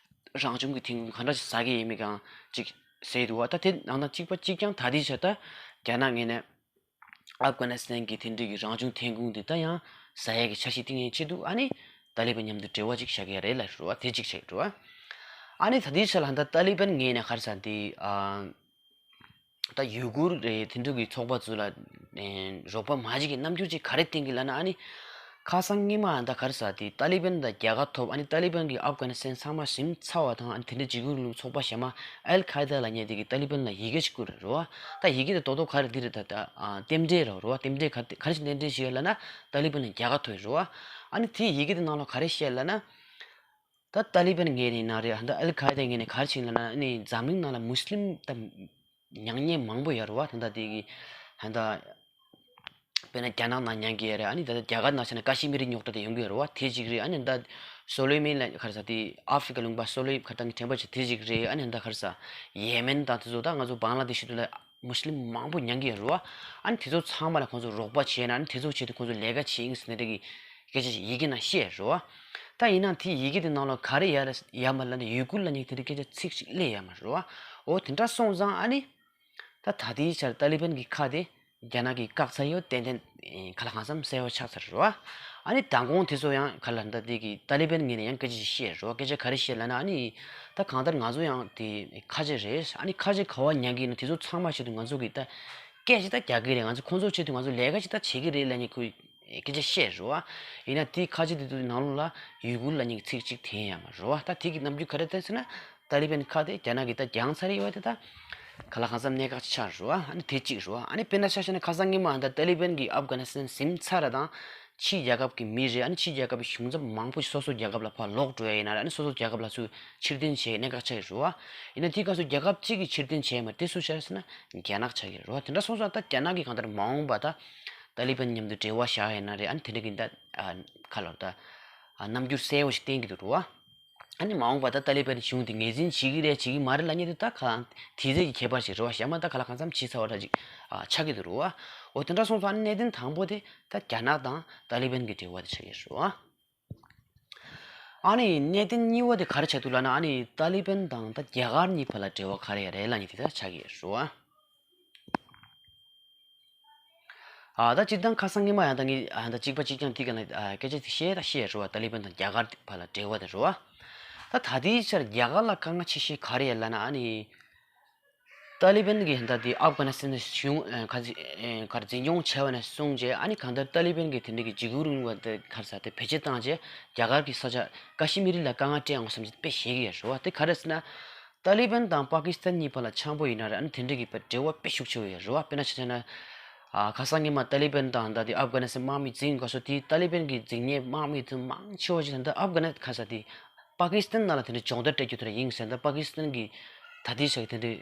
རང་བྱུང་གི་ཐོན་ཁུངས་གང་འདྲ་ཞིག་ཟ་གི་ཡིན་མིན་སྒང་ཅིག་གཟིགས་འདུག་བ། ད་དེ་ནང་དང་གཅིག་པ་གཅིག་རྐྱང་ད་ལྟའི་ཆར་ད་རྒྱ་ནག་ངོས་ནས་ཨབ་གྷ་ནི་སི་ཐན་གྱི་དེ་འདྲའི་གི་རང་བྱུང་ཐོན་ཁུངས་དེ་ད་ཡང་ཟ་ཡས་ཀྱི་འཆར་གཞི་བཏིང་ཡས་ཆེད་དུ་ཨ་ནི་ཏཱ་ལི་བན་མཉམ་དུ་འབྲེལ་བ་ཅིག་བཞག་གི་ཡ་རེད་ལབ་རེད་བ། དེ་གཅིག་བྱས་འགྲོ་བ། ཨ་ནི་ད་ལྟའི་ཆར་ལ་ད་ཏཱ་ལི་བན་ངོས་ནས་ག་རེ་ཟ་དེ་ཨ། ད་ཡུ་གུར་རེད། དེ་འདྲ་གི་ཚོགས་པ་ཚོ་ལ་ཨེ་རོགས་པ་མ་བྱེད་ཀྱི་རྣམ་འགྱུར་ཅིག་ག་རེ་བསྟན་གྱི་ལབ་ན། ཨ་ནི་ཁ་སང་ཉི་མ་ཨ་ད་ག་རེ་ཟ་དེ་ཏཱ་ལི་བན་དང་རྒྱལ་ཁ་ཐོབ། ཨ་ནི་ཏཱ་ལི་བན་གྱིས་ཨབ་གྷ་ནི་སི་ཐན་ཚང་མ་ཟིན་ཚར་བ་དང་། ཨ་ནི་དེ་འདྲ་འཇིགས་སྐུལ་རིང་ལུགས་ཚོགས་པ་གཞན་མ་ཨལ་ཁ་ཡེ་ད་ལབ་མཁན་དེ་གིས་ཏཱ་ལི་བན་ལ་ཡི་གེ་ཅིག་བསྐུར་རེད་བ། ད་ཡི་གེ་དེ་རྡོག་རྡོག་ག་རེ་འདི་རེད། ད་ད་ཨ་རྟེན་འབྲེལ་རེད་བ། རྟེན་འབྲེལ་ག་ག་རེ་ཞིག་རྟེན་འབྲེལ་ཞིག་ཡོད་ལབ་ན་ཏཱ་ལི་བན་ལ་རྒྱལ་ཁ་ཐོབ་རེད་བ། ཨ་ནི་དེ་ཡི་གེ་དེ་ནང་ལ་ག་རེ་བཤད་ལབ་ན། ད་ཏཱ་ལི་བན་ངོས་ནས་ན་རེད། ད་ཨལ་ཁ་ཡེ་ད་ངོས་ནས་ག་རེ་བྱས་ལབ་ན། ཨ་ནི་འཛམ་གླིང་ནང་ལ་མུས་ལིམ་ད་མྱ་ངན་མང་པོ་ཡོད་རེད་བ། ད་ད་དེ་གི་ད་ད་དཔེར་ན་རྒྱ་ནག་ནང་མྱ་ངན་ཡོད་རེད། ཨ་ནི་ད་ད་རྒྱ་གར་ནང་ཆ་ན་ཀ་ཤི་མིར་རྙོག་དྲ་དེ་ཡོང་གི་ཡོད་རེད་བ། དེ་གཅིག་རེད། ཨ་ནི་ད་སོ་ལེ་མན་ལ་ག་རེ་ཟ་དེ་ཨ་ཧྥེ་རི་ཁ་ལུང་པ་སོ་ལེ་ག་རེ་ད་ངས་དྲན་པ་བྱས་དེ་གཅིག་རེད། ཨ་ནི་ད་ག་རེ་ཟ་ཡེ་མེན་ད་དེ་ཚོ་ད་ང་ཚོ་བང་ལ་དེ་ཤི་དུ་ལ་མུས་ལིམ་མང་པོ་མྱ་ངན་ཡོད་རེད་བ། ཨ་ནི་དེ་ཚོ་ཚང་མ་ལ་ཁོང་ཚོ་རོགས་པ་བྱས་ན། ཨ་ནི་དེ་ཚོ་ཆེད་དུ་ཁོང་ཚོ་ལས་ཀ་བྱེད་ཡིན་ཟེར་ནས་རེ་གི་སྐད་ཆ་ཞིག་ཡི་གེ་ནང་བཤད་རེད་བ། ད་ཡིན་ནའང་དེ་ཡི་གེ་དེ་ནང་ལ་ག་རེ་ཡོད་ལ་ཡོད་མ་ལབ་ན་ཡུ་གུར་ལབ་མཁན་དེ་འདྲའི་སྐད་ཆ་ཚིག་ཞིག་སླེབས་ཡོད་མ་རེད་བ། འོ་དེ་འདྲ་སོང་ཙང་ཨ་ནི་ད་ད་ལྟའི་ཆར་ཏཱ་ལི་བན་གྱི་ཁ་དེ་རྒྱ་ནག་གིས་བཀག་ཚར་ཡོད། ཏན་ཏན་ཁ་ལ་གང་འཚམ་གསལ་པོ་ཆགས་ཚར་རེད་བ། ཨ་ནི་མདང་དགོང་དེ་ཚོ་ཡང་ག་ལ་འདྲ་དེ་གི་ཏཱ་ལི་བན་ངོས་ནས་ཡང་སྐད་ཆ་ཞིག་བཤད་རེད་བ། སྐད་ཆ་ག་རེ་བཤད་ལབ་ན། ཨ་ནི་ད་གང་ལྟར་ང་ཚོ་ཡང་དེ་ཁ་ཆེ་རེད། ཨ་ནི་ཁ་ཆེ་ག་བ་ཉག་གི་ན་དེ་ཚོ་ཚང་མ་ཆེད་དུ་ང་ཚོ་གི་ད་སྐད་ཅིག་ད་རྒྱག་གི་རེད། ང་ཚོ་ཁོང་ཚོ་ཆེད་དུ་ང་ཚོ་ལས་ཀ་ཅིག་ད་བྱེད་ཀྱི་རེད་ལབ་ནས་ཁོས་སྐད་ཆ་བཤད་རེད་བ། ཡིན་ན་དེ་ཁ་ཆེ་དེ་ཚོའི་ནང་ལོགས་ལ་ཡུ་གུར་ལབ་ནས་ཚིག་ཅིག་དེ་ཡང་མ་རེད་བ། ད་དེ་གི་རྣམ་འགྱུར་ག་རེ་བསྟན་ཟེར་ན། ཏཱ་ལི་བན་ཁ་དེ་རྒྱ་ནག་གིས་ད་བརྒྱངས་ཚར་ཡོད་པ་དེ་ད་ག་ལ་གང་འཚམ་གནད་འགག་ཆགས་རེད་བ། ཨ་ནི་དེ་གཅིག་རེད་བ། ཨ་ནི་དཔེར་ན་ཆ་བཞག་ན་ཁ་སང་ཉི་མ་ད་ཏཱ་ལི་བན་གྱིས་ཨབ་གྷ་ནི་སི་ཐན་ཟིན་ཚར་ར་དང་ཕྱིའི་རྒྱལ་ཁབ་ཀྱི་མི་རེད། ཨ་ནི་ཕྱིའི་རྒྱལ་ཁབ་ཀྱི་གཞུང་ཚབ་མང་པོ་ཞིག་སོ་སོ་རྒྱལ་ཁབ་ལ་ཕར་ལོག་འགྲོ་ཡ་ཡིན་ན་ར། ཨ་ནི་སོ་སོ་རྒྱལ་ཁབ་ལ་ཚུར་ཕྱིར་འཐེན་བྱེད་གནད་འགག་ཆགས་ཀྱི་རེད་བ། ཡིན་ན་དེའི་སྐབས་སུ་རྒྱལ་ཁབ་གཅིག་གིས་ཕྱིར་འཐེན་བྱས་མ་རེད། དེ་སུ་ཆགས་ཟེར་ན་རྒྱ་ནག་ཆགས་ཀྱི་རེད་བ། དེ་འདྲ་སོང་ཙང་ད་རྒྱ་ནག་གིས་གང་ལྟར་མ་འོངས་པ་ད་ཏཱ་ལི་བན་མཉམ་དུ་འབྲེལ་བ་བཞག་ཡ་ཡིན་ན་རེད། ཨ་ནི་དེ་འདྲ་གི་ད་ཨ་ཁ་ལོ་ད་ཨ་རྣམ་འགྱུར་གསལ་བོ་ཞིག་བསྟན་གྱི་འདུག་རེད་བ། ཨ་ནི་མ་འོངས་པ་ད་ཏཱ་ལི་བན་གཞུང་དེ་ངོས་འཛིན་བྱེད་ཀྱི་རེད་བྱེད་ཀྱི་མ་རེད་ལབ་མཁན་དེ་ད་ག་དུས་ཚོད་ཀྱི་ཁྱད་པར་ཞིག་རེད་བ། གཞན་མ་ད་ག་ལ་གང་འཚམ་བྱས་ཚར་བ་འདྲ་ཅིག་ཨ་ཆགས་ཀྱི་འདུག་རེད་བ། འོ་དེ་འདྲ་སོང་ཙང་ཨ་ནི་གནད་དོན་དང་པོ་དེ་ད་རྒྱ་ནག་དང་ཏཱ་ལི་བན་གྱི་འབྲེལ་བ་དེ་ཆགས་ཀྱི་རེད་བ། ཨ་ནི་གནད་དོན་གཉིས་པ་དེ་ག་རེ་ཆགས་འདུག་ལབ་ན། ཨ་ནི་ཏཱ་ལི་བན་དང་ད་རྒྱ་གར་གཉིས་བར་ལ་འབྲེལ་བ་ག་རེ་ཡ་རེད་ལབ་མཁན་དེ་ད་ཆགས་ཀྱི་རེད་བ། ཨ་ད་སྤྱིར་བཏང་ཁ་སང་ཉི་མ་ཡང་ད་ངས་ཨ་ད་གཅིག་པ་གཅིག་རྐྱང་དེ་ག་ལ་ཨ་སྐད་ཆ་དེ་བཤད་ད་བཤད་རེད་བ། ཏཱ་ལི་བན་དང་རྒྱ་གར་བར་ལ་འབྲེལ་བ་དེ་རེད་བ། ད་ད་ལྟའི་ཆར་རྒྱ་གར་ལ་དཀའ་ངལ་ཆེ་ཤོས་ག་རེ་ཡོད་ལབ་ན། ཨ་ནི་ཏཱ་ལི་བན་གྱིས་ད་ལྟའི་ཨབ་གྷ་ནི་སི་ཐན་གཞུང་ཨ་ག་ཚོད་ཨ་ག་རེ་འཛིན་སྐྱོང་བྱས་པ་ནས་བཟུང་བྱས། ཨ་ནི་གང་ལྟར་ཏཱ་ལི་བན་གྱི་དེ་འདྲ་གི་འཇིགས་སྐུལ་རིང་ལུགས་པ་དེ་ག་རེ་ཟེར་དེ་བེད་སྤྱོད་བཏང་བྱས་རྒྱ་གར་གྱི་ས་ཆ་ཀ་ཤི་མིར་ལ་དཀའ་ངལ་སྤྲད་ཡོང་བསམ་གྱི་དཔེ་བཤད་ཀྱི་ཡོད་རེད་བ། དེ་ག་རེ་ཟེར་ན། ཏཱ་ལི་བན་དང་པ་ཀི་སི་ཐན་གཉིས་བར་ལ་ཆང་པོ་ཡིན་ན་རེད། ཨ་ནི་དེ་འདྲ་གི་བར་འབྲེལ་བ་དཔེ་ཤུགས་ཆེ་བོ་ཡོད་རེད་བ། དཔེར་ན་ཆ་བཞག་ན། ཨ་ཁ་སང་ཉི་མ་ཏཱ་ལི་བན་དང་ད་དེ་ཨབ་གྷ་ནི་སི་ཐན་དམག་མི་འཛིང་དགོས་སོ། དེ་ཏཱ་ལི་བན་གྱི་འཛིང་མཁན་དམག་མི་དེ་མང་ཆེ་བ་ཞིག་ད་ལྟ་ཨབ་གྷ་ནི་ཁ་ས་དེ་པ་ཀི་སི་ཐན་ནང་ལ་དེ་འདྲ་སྦྱོང་བརྡར་སྤྲད་རྒྱུ་དེ་འདྲ་ཡིན་ཟེར། ད་པ་ཀི་སི་ཐན་གྱི་ད་ལྟའི་ཆ་གི་དེ་འདྲའི་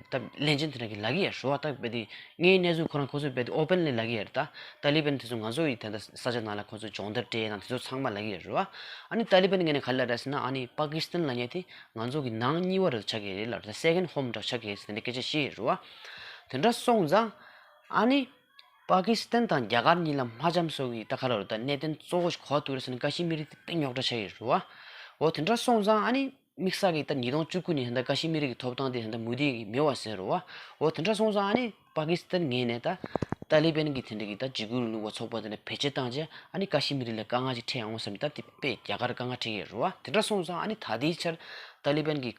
ད་བློན་ཆེན་དེ་འདྲ་གི་ལབ་ཀྱི་ཡོད་རེད་བ། ད་རྦད་དེ་དངོས་ཡོད་གནས་ཚུལ་ཁོ་རང་ཁོ་ཚོས་རྦད་དེ་ཨོ་པན་ལི་ལབ་ཀྱི་ཡོད་རེད། ད་ཏཱ་ལི་བན་དེ་ཚོ་ང་ཚོ་ཡི་ད་ལྟ་ས་ཆ་ནང་ལ་ཁོ་ཚོ་སྦྱོང་བརྡར་སྤྲད་དང་དེ་ཚོ་ཚང་མ་ལབ་ཀྱི་ཡོད་རེད་བ། ཨ་ནི་ཏཱ་ལི་བན་ངོས་ནས་ག་རེ་ལབ་རེད་ཟེར་ན། ཨ་ནི་པ་ཀི་སི་ཐན་ལབ་མཁན་དེ་ང་ཚོ་གི་ནང་གཉིས་པ་རེད་ཆགས་ཀྱི་རེད་ལབ་རེད། ད་སེ་ཀེན་ཌི་ཧོམ་འདྲ་ཆགས་ཀྱི་རེད་ཟེར་དེ་འདྲ་སྐད་ཆ་བཤད་ཡོད་རེད་བ། དེ་འདྲ་སོང་ཙང་ཨ་ནི་པ་ཀི་སི་ཐན་དང་རྒྱ་གར་གཉིས་ལ་མ་འཆམ་སོགས་ཀྱི་ད་ག་རེ་རེད། ད་གནད་དོན་གཙོ་བོ་ཞིག་ག་པར་འདུག་རེད་ཟེར་ན་ཀ་ཤི་མིར་དེ་དཔེ་རྙོག་དྲ་ཆགས་ཡོད་རེད་བ། འོ་དེ་འདྲ་སོང་ཙང་ཨ་ནི་དམིགས་བསལ་གྱི་ད་ཉིས་སྟོང་བཅུ་དགུ་ནས་ད་ཀ་ཤི་མིར་གྱི་ཐོབ་ཐང་དེ་ད་མུ་མཐུད་ཀྱི་མེད་པ་ཟེར་རེད་བ། འོ་དེ་འདྲ་སོང་ཙང་ཨ་ནི་པ་ཀི་སི་ཐན་ངོས་ནས་ད་ཏཱ་ལི་བན་གྱི་དེ་འདྲ་གི་ད་འཇིགས་སྐུལ་རིང་ལུགས་པ་ཚོགས་པ་དེ་འདྲ་བེད་སྤྱོད་བཏང་བྱས། ཨ་ནི་ཀ་ཤི་མིར་ལ་དཀའ་ངལ་ཅིག་འཕྲད་ཡོང་བསམ་ད་དེ་དཔེ་རྒྱ་གར་དཀའ་ངལ་འཕྲད་ཀྱི་རེད་བ། དེ་འདྲ་སོང་ཙང་ཨ་ནི་ད་ལྟའི་ཆར་ཏཱ་ལི་བན་གྱི་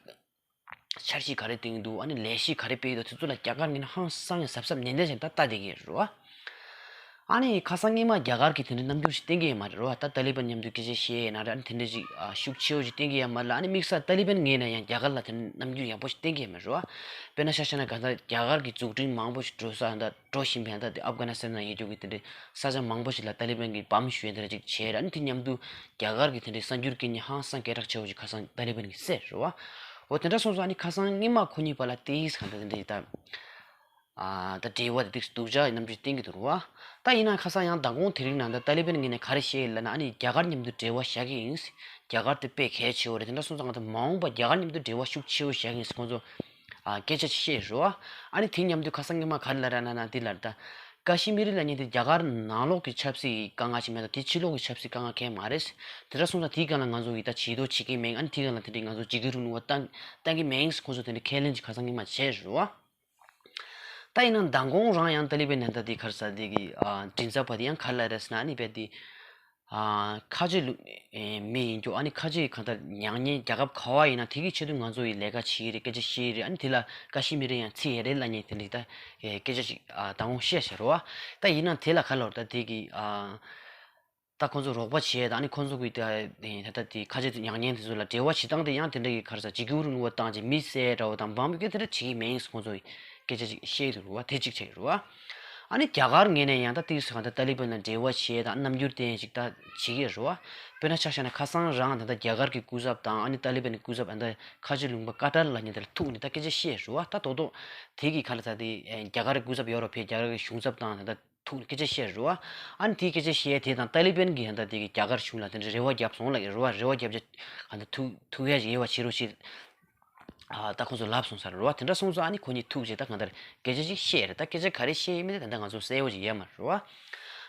འཆར་གཞི་ག་རེ་བཏིང་འདུག་ཨ་ནི་ལས་གཞི་ག་རེ་སྤེལ་འདུག་དེ་ཚོ་ལ་རྒྱ་གར་ངོས་ནས་ཧང་སང་ཡང་གཟབ་གཟབ་ནན་ཏན་བྱས་ད་ལྟ་བསྡད་ཀྱི་རེད་བ། ཨ་ནི་ཁ་སང་ཉི་མ་རྒྱ་གར་གྱིས་དེ་འདྲའི་རྣམ་འགྱུར་ཞིག་བསྟན་གྱི་ཡོད་མ་རེད་བ། ད་ཏཱ་ལི་བན་མཉམ་དུ་སྐད་ཆ་བཤད་ཡས་ན་རེད། ཨ་ནི་དེ་འདྲ་ཞིག་ཨ་ཤུགས་ཆེ་བོ་ཞིག་བསྟན་གྱི་ཡོད་མ་རེད་ལ། ཨ་ནི་དམིགས་བསལ་ཏཱ་ལི་བན་ངོས་ནས་ཡང་རྒྱ་གར་ལ་དེ་འདྲའི་རྣམ་འགྱུར་ཡག་པོ་ཞིག་བསྟན་གྱི་ཡོད་མ་རེད་བ། དཔེར་ན་ཆ་བཞག་ན་ག་ད་རྒྱ་གར་གྱི་འཛུགས་སྐྲུན་མང་པོ་ཞིག་འགྲོ་ས་ད་འགྲོ་བཞིན་པའི་ད་དེ་ཨབ་གྷ་ནི་སི་ཐན་ནང་ཡོད་རྒྱུ་གི་དེ་འདྲའི་ས་ཆ་མང་པོ་ཞིག་ལ་ཏཱ་ལི་བན་གྱིས་བམ་གཞུས་དེ་འདྲ་ཅིག་བྱས་རེད། ཨ་ནི་དེ་མཉམ་དུ་རྒྱ་གར་གྱི་དེ་འདྲའི་གསར་འགྱུར་སྐད་ནི་ཧང་སང་སྐད་གྲགས་ཆེ་བོ་ཞིག་ཁ་སང་ཏཱ་ལི་བན་གྱིས་བསད་རེད་བ། འོ་དེ་འདྲ་སོང་ཙང་ཨ་ནི་ཁ་སང་ཉི་མ་ཁོ་གཉིས་བར་ལ་དེ་ཡིས་གང་ལྟར་དེ་འདྲ་ཞིག་ད། ཨ་ད་འབྲེལ་བ་དེ་ཏིག་སྡུག་ཅག་གི་རྣམ་འགྱུར་བསྟན་གྱི་འདུག་རེད་བ། ད་ཡིན་ན་ཁ་སང་ཡང་མདང་དགོང་དེ་རིང་ནང་ད་ཏཱ་ལི་བན་ངོས་ནས་ག་རེ་བཤད་ཡོད་ལབ་ན། ཨ་ནི་རྒྱ་གར་མཉམ་དུ་འབྲེལ་བ་བཞག་གི་ཡིན། རྒྱ་གར་དེ་དཔེ་གལ་ཆེ་བོ་རེད། དེ་འདྲ་སོང་ཙང་ང་ཚོ་མ་འོངས་པ་རྒྱ་གར་མཉམ་དུ་འབྲེལ་བ་ཤུགས་ཆེ་བོ་བཞག་གི་ཡིན་ཟེར་ཁོང་ཚོ་ཨ་སྐད་ཆ་བཤད་རེད་བ། ཨ་ནི་དེ་མཉམ་དུ་ཁ་སང་ཉི་མ་ག་རེ་ལབ་ར་ན་ན་དེ་ལབ་རེད། ད་ཀ་ཤི་མིར་ལབ་མཁན་དེ་རྒྱ་གར་ནང་ལོགས་ཀྱི་ཆབ་སྲིད་ཀྱི་དཀའ་ངལ་ཞིག་མེད་དང་དེ་ཕྱི་ལོགས་ཀྱི་ཆབ་སྲིད་དཀའ་ངལ་གང་ཡང་མ་རེད། དེ་འདྲ་སོང་ཙང་དེའི་སྒང་ལ་ང་ཚོ་ཡིས་ད་ཇུས་གཏོགས་བྱེད་ཀྱི་མེད། ཨ་ནི་དེའི་སྒང་ལ་དེ་འདྲའི་ང་ཚོ་འཇིགས་སྐུལ་རིང་ལུགས་པ་བཏང་བཏང་གི་མེད་ཟེར་ཁོང་ཚོ་དེ་འདྲའི་ཁས་ལེན་ཅིག་ཁ་སང་ཉི་མ་བྱས་རེད་བ། ད་ཡིན་ན་མདང་དགོང་རང་ཡང་ཏཱ་ལི་བན་ནས་ད་དེ་ག་རེ་ཟེར་དེ་གི་ཨ་མགྲིན་ཚབ་པ་དེ་ཡང་ག་རེ་ལབ་རེད་ཟེར་ན། ཨ་ནི་རྦད་དེ་ཨ་ཁ་ཆེ་ལུགས་ཨེ་མི་ཡིན་རྒྱུ། ཨ་ནི་ཁ་ཆེ་གང་ལྟར་མྱ་ངན་རྒྱལ་ཁབ་ག་བ་ཡིན་ན་དེ་གི་ཆེད་དུ་ང་ཚོ་ཡི་ལས་ཀ་བྱེད་ཀྱི་རེད། སྐད་ཆ་བཤད་ཀྱི་རེད། ཨ་ནི་དེ་ལ་ཀ་ཤི་མིར་ཡང་ཚུད་ཡས་རེད་ལབ་མཁན་དེ་འདྲའི་ད་ཨེ་སྐད་ཆ་ཞིག་ཨ་མདང་དགོང་བཤད་བཞག་རེད་བ། ད་ཡིན་ན་དེ་ལ་ག་རེ་ལབ་རེད། ད་དེ་གི་ཨ། ད་ཁོང་ཚོ་རོགས་པ་བྱས་དང་ཨ་ནི་ཁོང་ཚོ་གི་ད་ད་ལྟ་དེ་ཁ་ཆེ་མྱ་ངན་དེ་ཚོ་ལ་འབྲེལ་བ་བྱེད་སྟངས་དེ་ཡང་དེ་འདྲ་གི་ག་རེ་ཟེར་འཇིགས་སྐུལ་རིང་ལུགས་པ་བཏང་བྱས་མི་བསད་འདྲ་བོ་དང་བམ་གི་དེ་འདྲ་བྱེད་ཀྱི་མེད་ཟེར་ཁོང་ཚོ་གི་སྐད་ཆ་ཅིག་བཤད་ཀྱི་འདུག་རེད་བ། དེ་གཅིག་བྱས་ཀྱི་རེད་བ། ཨ་ནི་རྒྱ་གར་ངོས་ནས་ཡང་ད་ཏིག་ཙམ་གང་ལྟར་ཏཱ་ལི་བན་ལ་འབྲེལ་བ་བྱས་དང་རྣམ་འགྱུར་བསྟན་ཅིག་ད་བྱེད་ཀྱི་རེད་བ། དཔེར་ན་ཆ་བཞག་ན་ཁ་སང་རང་ད་ལྟ་རྒྱ་གར་གྱི་སྐུ་ཚབ་དང་ཨ་ནི་ཏཱ་ལི་བན་གྱི་སྐུ་ཚབ་ཨ་ད་ཁ་ཆེ་ལུང་པ་ཀ་ཏར་ལབ་མཁན་དེ་ལ་ཐུག་ནས་ད་སྐད་ཆ་བཤད་རེད་བ། ད་རྡོག་རྡོག་དེ་གི་ག་རེ་ཟེར་དེ་རྒྱ་གར་གྱི་སྐུ་ཚབ་ཡོ་རོབ་པའི་རྒྱ་གར་གྱི་གཞུང་ཚབ་དང་ད་ལྟ་ཐུག་སྐད་ཆ་བཤད་རེད་བ། ཨ་ནི་དེའི་སྐད་ཆ་བཤད་དེ་དང་ཏཱ་ལི་བན་གྱིས་ད་ལྟ་དེ་གི་རྒྱ་གར་གཞུང་ལ་དེ་འདྲ་རེ་བ་བརྒྱབ་སོང་ལབ་ཀྱི་རེད་བ། རེ་བ་བརྒྱབ་བྱས་ཨ་ད་ཐུག་ཐུག་ཡ་ཞིག་ཡོད་པ་བྱེད་རོགས་བྱེད། ཨ་ད་ཁོང་ཚོ་ལབ་སོང་ས་རེད་བ། དེ་འདྲ་སོང་ཙང་ཨ་ནི་ཁོ་གཉིས་ཐུག་བྱས་ད་གང་ལྟར་སྐད་ཆ་ཅིག་བཤད་རེད། ད་སྐད་ཆ་ག་རེ་བཤད་ཡིན་མིན་དེ་ད་ལྟ་ང་ཚོ་གསལ་བོ་ཞིག་ཡོད་མ་རེད་བ།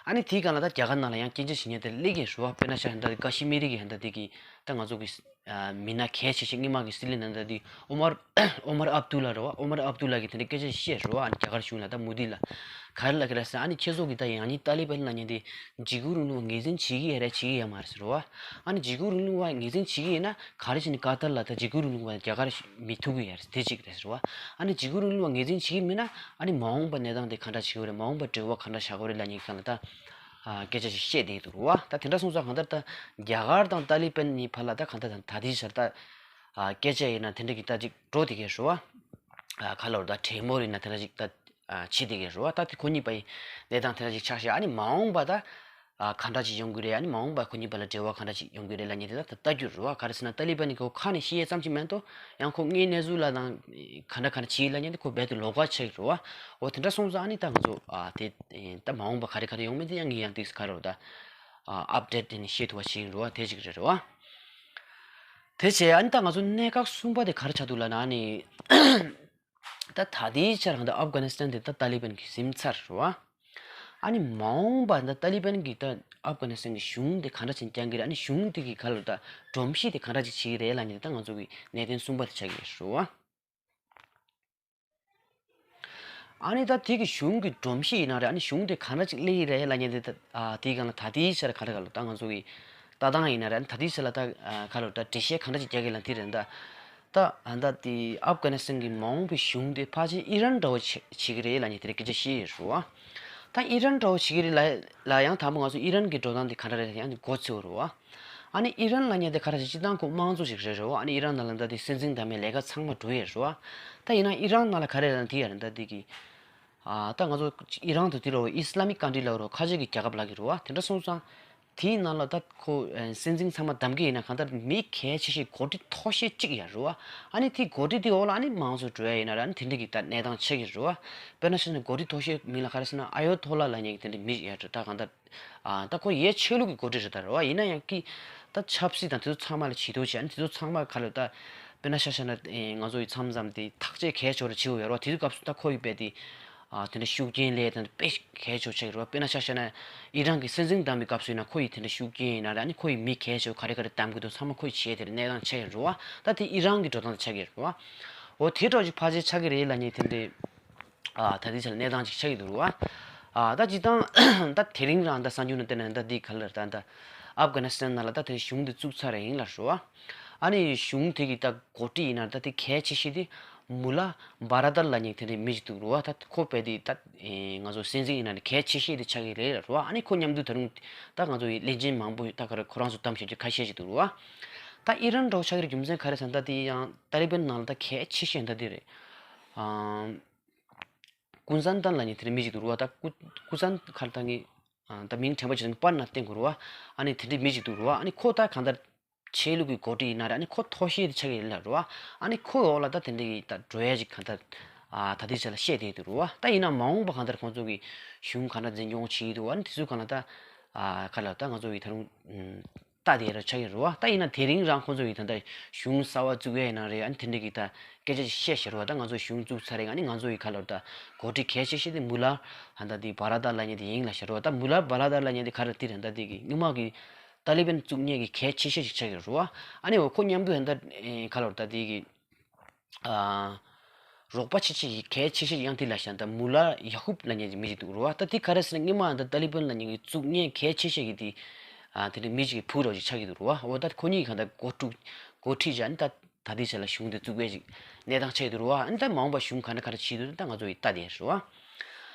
ཨ་ནི་དེའི་སྒང་ལ་ད་རྒྱ་གར་ནང་ལ་ཡང་སྐད་ཆ་ཞིག་ཉན་དེ་སླེབས་ཀྱི་རེད་བ། དཔེར་ན་ཆ་ད་ཀ་ཤི་མི་རི་གི་ད་དེ་གི་ ད་ང་ཚོ་གི་ཨ་མི་སྣ་གལ་ཆེ་ཤོས་སྔོན་མ་གི་སྲིད་བློན་ནང་ད་དེ་ཨོ་མར་ཨོ་མར་ཨབ་ཏུ་ལ་རེད་བ། ཨོ་མར་ཨབ་ཏུ་ལ་གིས་དེ་འདྲའི་སྐད་ཆ་བཤད་རེད་བ། ཨ་ནི་རྒྱ་གར་གཞུང་ལ་ད་མོ་དི་ལ་ག་རེ་ལབ་ཀྱི་རེད་ཟེར། ཨ་ནི་ཁྱེད་ཚོ་གིས་ད་ཡང་སྙིང་ཏཱ་ལི་བན་ལབ་མཁན་དེ་འཇིགས་སྐུལ་རིང་ལུགས་པ་ངོས་འཛིན་བྱེད་ཀྱི་ཡོད་རེད་བྱེད་ཀྱི་ཡོད་མ་རེད་ཟེར་བ། ཨ་ནི་འཇིགས་སྐུལ་རིང་ལུགས་པ་ངོས་འཛིན་བྱེད་ཀྱི་ཡོད་ན་ག་རེ་བྱས་ནས་ཀ་ཏར་ལ་ད་འཇིགས་སྐུལ་རིང་ལུགས་པ་རྒྱ་གར་མི་ཐུག་གི་ཡོད་རེད། དེ་གཅིག་རེད་ཟེར་བ། ཨ་ནི་འཇིགས་སྐུལ་རིང་ལུགས་པ་ངོས་འཛིན་བྱེད་ཀྱི་མེད་ན་ཨ་ནི་མ་འོངས་པ་གནས་སྟངས་དེ་ག་འདྲ་བྱེད་དགོས་རེད། མ་འོངས་པ་འབྲེལ་བ་ག་འདྲ་བཞག་དགོས་རེད་ལབ་མཁན་སྒང་ལ་ད་ཨ་སྐད་ཆ་ཞིག་བཤད་བསྡད་འདུག་རེད་བ། ད་དེ་འདྲ་སོང་ཙང་གང་ལྟར་ད་རྒྱ་གར་དང་ཏཱ་ལི་བན་གཉིས་བར་ལ་ད་གང་ལྟར་ད་ད་ལྟའི་ཆར་ད་ཨ་སྐད་ཆ་ཡིན་ན་དེ་འདྲ་གི་ད་ཅིག་འགྲོ་བསྡད་ཀྱི་རེད་བ། ཨ་ག་ལབ་དགོས་རེད། ད་གྲོས་མོལ་ཡིན་ན་དེ་འདྲ་ཅིག་ད་ཨ་བྱེད་བསྡད་ཀྱི་རེད་བ། ད་དེ་ཁོ་གཉིས་བར་གྱི་གནས་སྟངས་དེ་འདྲ་ཅིག་ཆགས་ཤག་ཨ་ནི་མ་འོངས་པ་ད་ཨ་ག་འདྲ་ཅིག་ཡོང་གི་རེད། ཨ་ནི་མ་འོངས་པ་ཁོ་གཉིས་བར་ལ་འབྲེལ་བ་ག་འདྲ་ཅིག་ཡོང་གི་རེད་ལབ་མཁན་དེ་ད་ལྟ་རྒྱུ་རེད་བ། ག་རེ་ཟེར་ན་ཏཱ་ལི་བན་གྱིས་ཁོ་ཁ་ནས་བཤད་ཡས་ཙམ་ཅིག་མ་གཏོགས་ཡང་ཁོ་དངོས་གནས་གནས་ཚུལ་ལ་དང་ག་འདྲ་ག་འདྲ་བྱེད་ལབ་མཁན་དེ་ཁོ་རྦད་དེ་ལོགས་ཀ་ཆགས་ཀྱི་རེད་བ། འོ་དེ་འདྲ་སོང་ཙང་ཨ་ནི་ད་ང་ཚོ་ཨ་དེ་ད་མ་འོངས་པ་ག་རེ་ག་རེ་ཡོང་མིན་དེ་ཡང་ངས་ཡང་ཏོག་ཙམ་ག་རེ་ད་ཨ་ཨབ་ཌེཊ་དེ་ནས་ཤེས་ཐུབ་པ་བྱེད་ཀྱི་རེད་བ། དེ་གཅིག་རེད་རེད་བ། དེ་བྱས་ཨ་ནི་ད་ང་ཚོ་གནད་འགག་གསུམ་པ་དེ་ག་རེ་ཆགས་འདུག་ལབ་ན་ཨ་ནི། ད་ད་ལྟའི་ཆར་ད་ཨབ་གྷ་ནི་སི་ཐན་དེ་ད་ཏཱ་ལི་བན་གྱིས་ཟིན་ཚར་རེད་བ། ཨ་ནི་མ་འོངས་པ་ད་ཏཱ་ལི་བན་གྱིས་ད་ཨབ་གྷ་ནི་སི་ཐན་གྱི་གཞུང་དེ་ག་འདྲ་བྱས་ནས་བསྐྱང་གི་རེད། ཨ་ནི་གཞུང་དེ་གི་ག་ལ་ད་སྒྲོམ་གཞི་དེ་ག་འདྲ་ཅིག་བྱེད་ཀྱི་རེད་ལབ་མཁན་དེ་ད་ང་ཚོ་གི་གནད་དོན་གསུམ་པ་དེ་ཆགས་ཀྱི་རེད་བ། ཨ་ནི་ད་དེ་གི་གཞུང་གི་སྒྲོམ་གཞི་ཡིན་ན་རེད། ཨ་ནི་གཞུང་དེ་ག་འདྲ་ཅིག་སླེབས་ཀྱི་རེད་ལབ་མཁན་དེ་ད་ཨ་དེའི་སྒང་ལ་ད་ལྟའི་ཆར་ག་རེ་ག་ལ་ད་ང་ཚོ་གི་ལྟ་སྟངས་ཡིན་ན་རེད། ཨ་ནི་ད་ལྟའི་ཆར་ལ་ད་ཨ་ག་ལ་ད་འགྲེལ་བཤད་ག་འདྲ་ཅིག་རྒྱག་གི་ལབ་དེ་རེད་ད། ད་ཨ་ད་དེ་ཨབ་གྷ་ནི་སི་ཐན་གྱི་མ་འོངས་པའི་གཞུང་དེ་ཕལ་ཆེར་ཨི་རན་འདྲ་བོ་བྱེད་བྱེད་ཀྱི་རེད་ལབ་མཁན་དེ་རེད། སྐད་ཆ་བཤད་ཡོད་རེད་བ། ད་ཨི་རན་འདྲ་བོ་བྱེད་ཀྱི་རེད་ལབ་ལ་ཡང་དང་པོ་ང་ཚོ་ཨི་རན་གྱི་འགྲོ་སྟངས་དེ་ག་འདྲ་རེད་ཡང་དེ་མགོ་ཚོས་རེད་བ། ཨ་ནི་ཨི་རན་ལབ་མཁན་དེ་ག་རེ་ཞིག་སྤྱིར་བཏང་ཁོ་དམངས་གཙོ་ཞིག་རེད་རེད་བ། ཨ་ནི་ཨི་རན་ནང་ལ་ད་དེ་སྲིད་འཛིན་དང་མའི་ལས་ཀ་ཚང་མ་འགྲོ་ཡས་རེད་བ། ད་ཡིན་ན་ཨི་རན་ནང་ལ་ག་རེ་རེད་ན་དེ་ཡ་རེད་ད་དེ་གི་ཨ་ད་ང་ཚོ་ཨི་རན་དུ་དེ་རུ་ཨི་སི་ལ་མིག་ཀན་ཊི་ལབ་རུ་ཁ་ཆེ་གི་རྒྱལ་ཁབ་ལབ་ཀྱི་རེད་བ། དེ་འདྲ་སོང་ཙང་དེའི་ནང་ལ་ད་ཁོ་ཨ་སྲིད་འཛིན་ཚང་མ་བདམས་ཀྱི་ཡིན་ན་གང་ལྟར་མི་གལ་ཆེ་ཤོས་འགོ་ཁྲིད་མཐོ་ཤོས་གཅིག་ཡ་རེད་བ། ཨ་ནི་དེ་འགོ་ཁྲིད་དེ་འོག་ལ་ཨ་ནི་དམངས་གཙོ་འགྲོ་ཡ་ཡིན་ན་ར་ཨ་ནི་དེ་འདྲ་གི་ད་གནས་སྟངས་ཆགས་ཀྱི་རེད་བ། དཔེར་ན་ཆ་བཞག་ན་འགོ་ཁྲིད་མཐོ་ཤོས་མིང་ལ་ག་རེ་ཟེར་ན་ཨ་ཡོ་ཐོ་ལ་ལབ་མཁན་གྱི་དེ་འདྲ་མི་ཡོད་རེད། ད་གང་ལྟར་ཨ་ད་ཁོ་ཡའི་ཆོས་ལུགས་ཀྱི་འགོ་ཁྲིད་རེད་ད་རེད་བ། ཡིན་ན་ཡང་ཀི་ད་ཆབ་སྲིད་དང་དེ་ཚོ་ཚང་མ་ལ་བྱེད་དོ་བྱས་ཨ་ནི་དེ་ཚོ་ཚང་མ་ག་ལ་ད་དཔེར་ན་ཆ་བཞག་ན་ཨེ་ང་ཚོ་ཡི་མཚམས་མཚམས་དེ་ཐག་གཅོད་གལ་ཆེ་བ་བྱེད་དགོས་ཡོད་རེད་བ། དེ་དུས་སྐབས་སུ་ད་ཁོ་ཡི་དཔེ་དེ་ཨ་དེ་འདྲ་ཤུགས་རྐྱེན་ལས་དང་དཔེ་གལ་ཆེ་བ་ཆགས་ཀྱི་རེད་བ། དཔེར་ན་ཆ་བཞག་ན་ཨི་རན་གྱི་སྲིད་འཛིན་བདམས་པའི་སྐབས་སུ་ཡིན་ན་ཁོ་ཡི་དེ་འདྲ་ཤུགས་རྐྱེན་ཡིན་ན་རེད། ཨ་ནི་ཁོ་ཡི་མི་གལ་ཆེ་བ་ག་རེ་ག་རེ་བདམས་དགོས་འདུག་ཚང་མ་ཁོ་ཡི་བྱས་དེ་འདྲ་གནས་སྟངས་ཆགས་ཀྱི་རེད་བ། ད་དེ་ཨི་རན་གྱི་འགྲོ་སྟངས་དེ་ཆགས་ཀྱི་རེད་བ། འོ་དེ་འདྲ་ཅིག་ཕལ་ཆེར་ཆགས་ཀྱི་རེད་ལབ་མཁན་དེ་འདྲའི་ཨ་ད་ལྟའི་ཆར་གནས་སྟངས་ཅིག་ཆགས་ཀྱི་འདུག་རེད་བ། ཨ་ད་སྤྱིར་བཏང་ད་དེ་རིང་རང་ད་གསར་འགྱུར་ནང་བལྟས་ན་ད་འདི་ག་ལ་ད་ད་ཨབ་གྷ་ནི་སི་ཐན་ནང་ལ་ད་དེ་གཞུང་དེ་བཙུགས་ཚར་རེད་ཡིན་ལ་རེད་བ། ཨ་ནི་གཞུང་དེ་གི་ད་འགོ་ཁྲིད་ཡིན་ན་ད་དེ་གལ་ཆེ་ཤོས་དེ་མུ་ལ་བྷ་ར་ཏར་ལབ་མཁན་དེ་འདྲའི་མི་ཞིག་འདུག་རེད་བ། ད་ཁོ་དཔེ་དེ་ད་ཨེ་ང་ཚོ་སྲིད་འཛིན་ཡིན་ན་ནི་གལ་ཆེ་ཤོས་དེ་ཆགས་ཀྱི་རེད་ལ་རེད་བ། ཨ་ནི་ཁོ་མཉམ་དུ་ད་རུང་ད་ང་ཚོ་ཡི་བློན་ཆེན་མང་པོ་ད་ག་རེ་ཁོ་རང་ཚོ་གཏམ་བཤད་རྒྱུ་ཁ་ཤས་ཤིག་འདུག་རེད་བ། ད་ཨི་རན་འདྲ་བོ་ཆགས་ཀྱི་རེད། རྒྱུ་མཚན་ག་རེ་ཟེར་ན་ད་དེ་ཡང་ཏཱ་ལི་བན་ནང་ལ་ད་གལ་ཆེ་ཤོས་ད་དེ་རེད། ཨམ། ཀུན་བཟང་ཏན་ལབ་མཁན་དེ་འདྲ་མི་ཞིག་འདུག་རེད་བ། ད་ཀུ་ཀུན་བཟང་ག་རེ་ད་ངས་ཨ་ད་མིང་དྲན་པ་བྱས་ན་པར་ན་བསྟན་དགོས་རེད་བ། ཨ་ནི་དེ་འདྲ་མི་ཞིག་འདུག་རེད་བ། ཨ་ནི་ཁོ་ད་གང་ལྟར་ཆོས་ལུགས་ཀྱི་འགོ་ཁྲིད་ཡིན་ན་རེད། ཨ་ནི་ཁོ་མཐོ་ཤོས་དེ་ཆགས་ཀྱི་ཡིན་ལ་རེད་བ། ཨ་ནི་ཁོ་འོག་ལ་ད་དེ་འདྲ་གི་ད་འགྲོ་ཡ་ཅིག་གང་ལྟར་ཨ་ད་ལྟའི་ཆ་ལ་བཤད་བསྡད་འདུག་རེད་བ། ད་ཡིན་ན་མ་འོངས་པ་གང་ལྟར་ཁོང་ཚོ་གི་གཞུང་གང་འདྲ་འཛིན་སྐྱོང་བྱེད་ཀྱི་འདུག་ཨ་ནི་དེ་ཚོ་གང་ལ་ད་ཨ་ག་ལ་ད་ང་ཚོ་གི་ད་རུང་ཨ། ལྟ་དེ་ར་ཆགས་ཀྱི་རེད་བ། ད་ཡིན་ན་དེ་རིང་རང་ཁོང་ཚོ་ཡིས་ད་ལྟ་གཞུང་གསར་བ་བཙུགས་ཡས་ཡིན་ན་རེད། ཨ་ནི་དེ་འདྲ་གི་ད་སྐད་ཆ་ཞིག་བཤད་ཤག་རེད་བ། ད་ང་ཚོ་གཞུང་བཙུགས་ཚར་རེད། ཨ་ནི་ང་ཚོ་ཡི་ག་ལ་ད་འགོ་ཁྲིད་གལ་ཆེ་ཤོས་དེ་མུ་ལ་ཨ་ད་དེ་བྷ་ར་ཏ་ལབ་མཁན་དེ་ཡིན་ལབ་ཤག་རེད་བ། ད་མུ་ལ་བྷ་ར་ཏ་ལབ་མཁན་དེ་ག་རེ་དེ་རེད། ད་དེ་གི་སྔོན་མ་གི་ཏཱ་ལི་བན་བཙུགས་མཁན་གི་གལ་ཆེ་ཤོས་ཤིག་ཆགས་ཀྱི་རེད་བ། ཨ་ནི་འོ་ཁོ་མཉམ་དུ་ཨ་ད་ག་ལ་ད་དེ་གི་ཨ། རོགས་པ་ཆེ་ཆེ་ཡི་གལ་ཆེ་ཤོས་ཡང་དེ་ལ་བཞག་ད་མུ་ལ་ཡ་ཧུབ་ལབ་མཁན་གྱི་མི་ཞིག་འདུག་རེད་བ། ད་དེ་ག་རེ་ཟེར་ན་སྔོན་མ་ད་ཏཱ་ལི་བན་ལབ་མཁན་གྱི་བཙུགས་མཁན་གལ་ཆེ་ཤོས་ཀྱི་དེ་ཨ་དེ་འདྲའི་མི་ཞིག་གི་བུ་རོགས་ཅིག་ཆགས་ཀྱི་འདུག་རེད་བ། འོ་ད་ཁོ་གཉིས་གང་ལྟར་འགོ་ཁྲིད་འགོ་ཁྲིད་བྱས་ནས་ད་ད་ལྟའི་ཆ་ལ་གཞུང་དེ་བཙུགས་པའི་ཅིག་གནས་སྟངས་ཆགས་ཀྱི་འདུག་རེད་བ། ཨ་ནི་ད་མ་འོངས་པ་གཞུང་ག་འདྲ་ག་འདྲ་བྱེད་འདུག་ད་ང་ཚོ་ཡི་ལྟ་དེ་རེད་བ།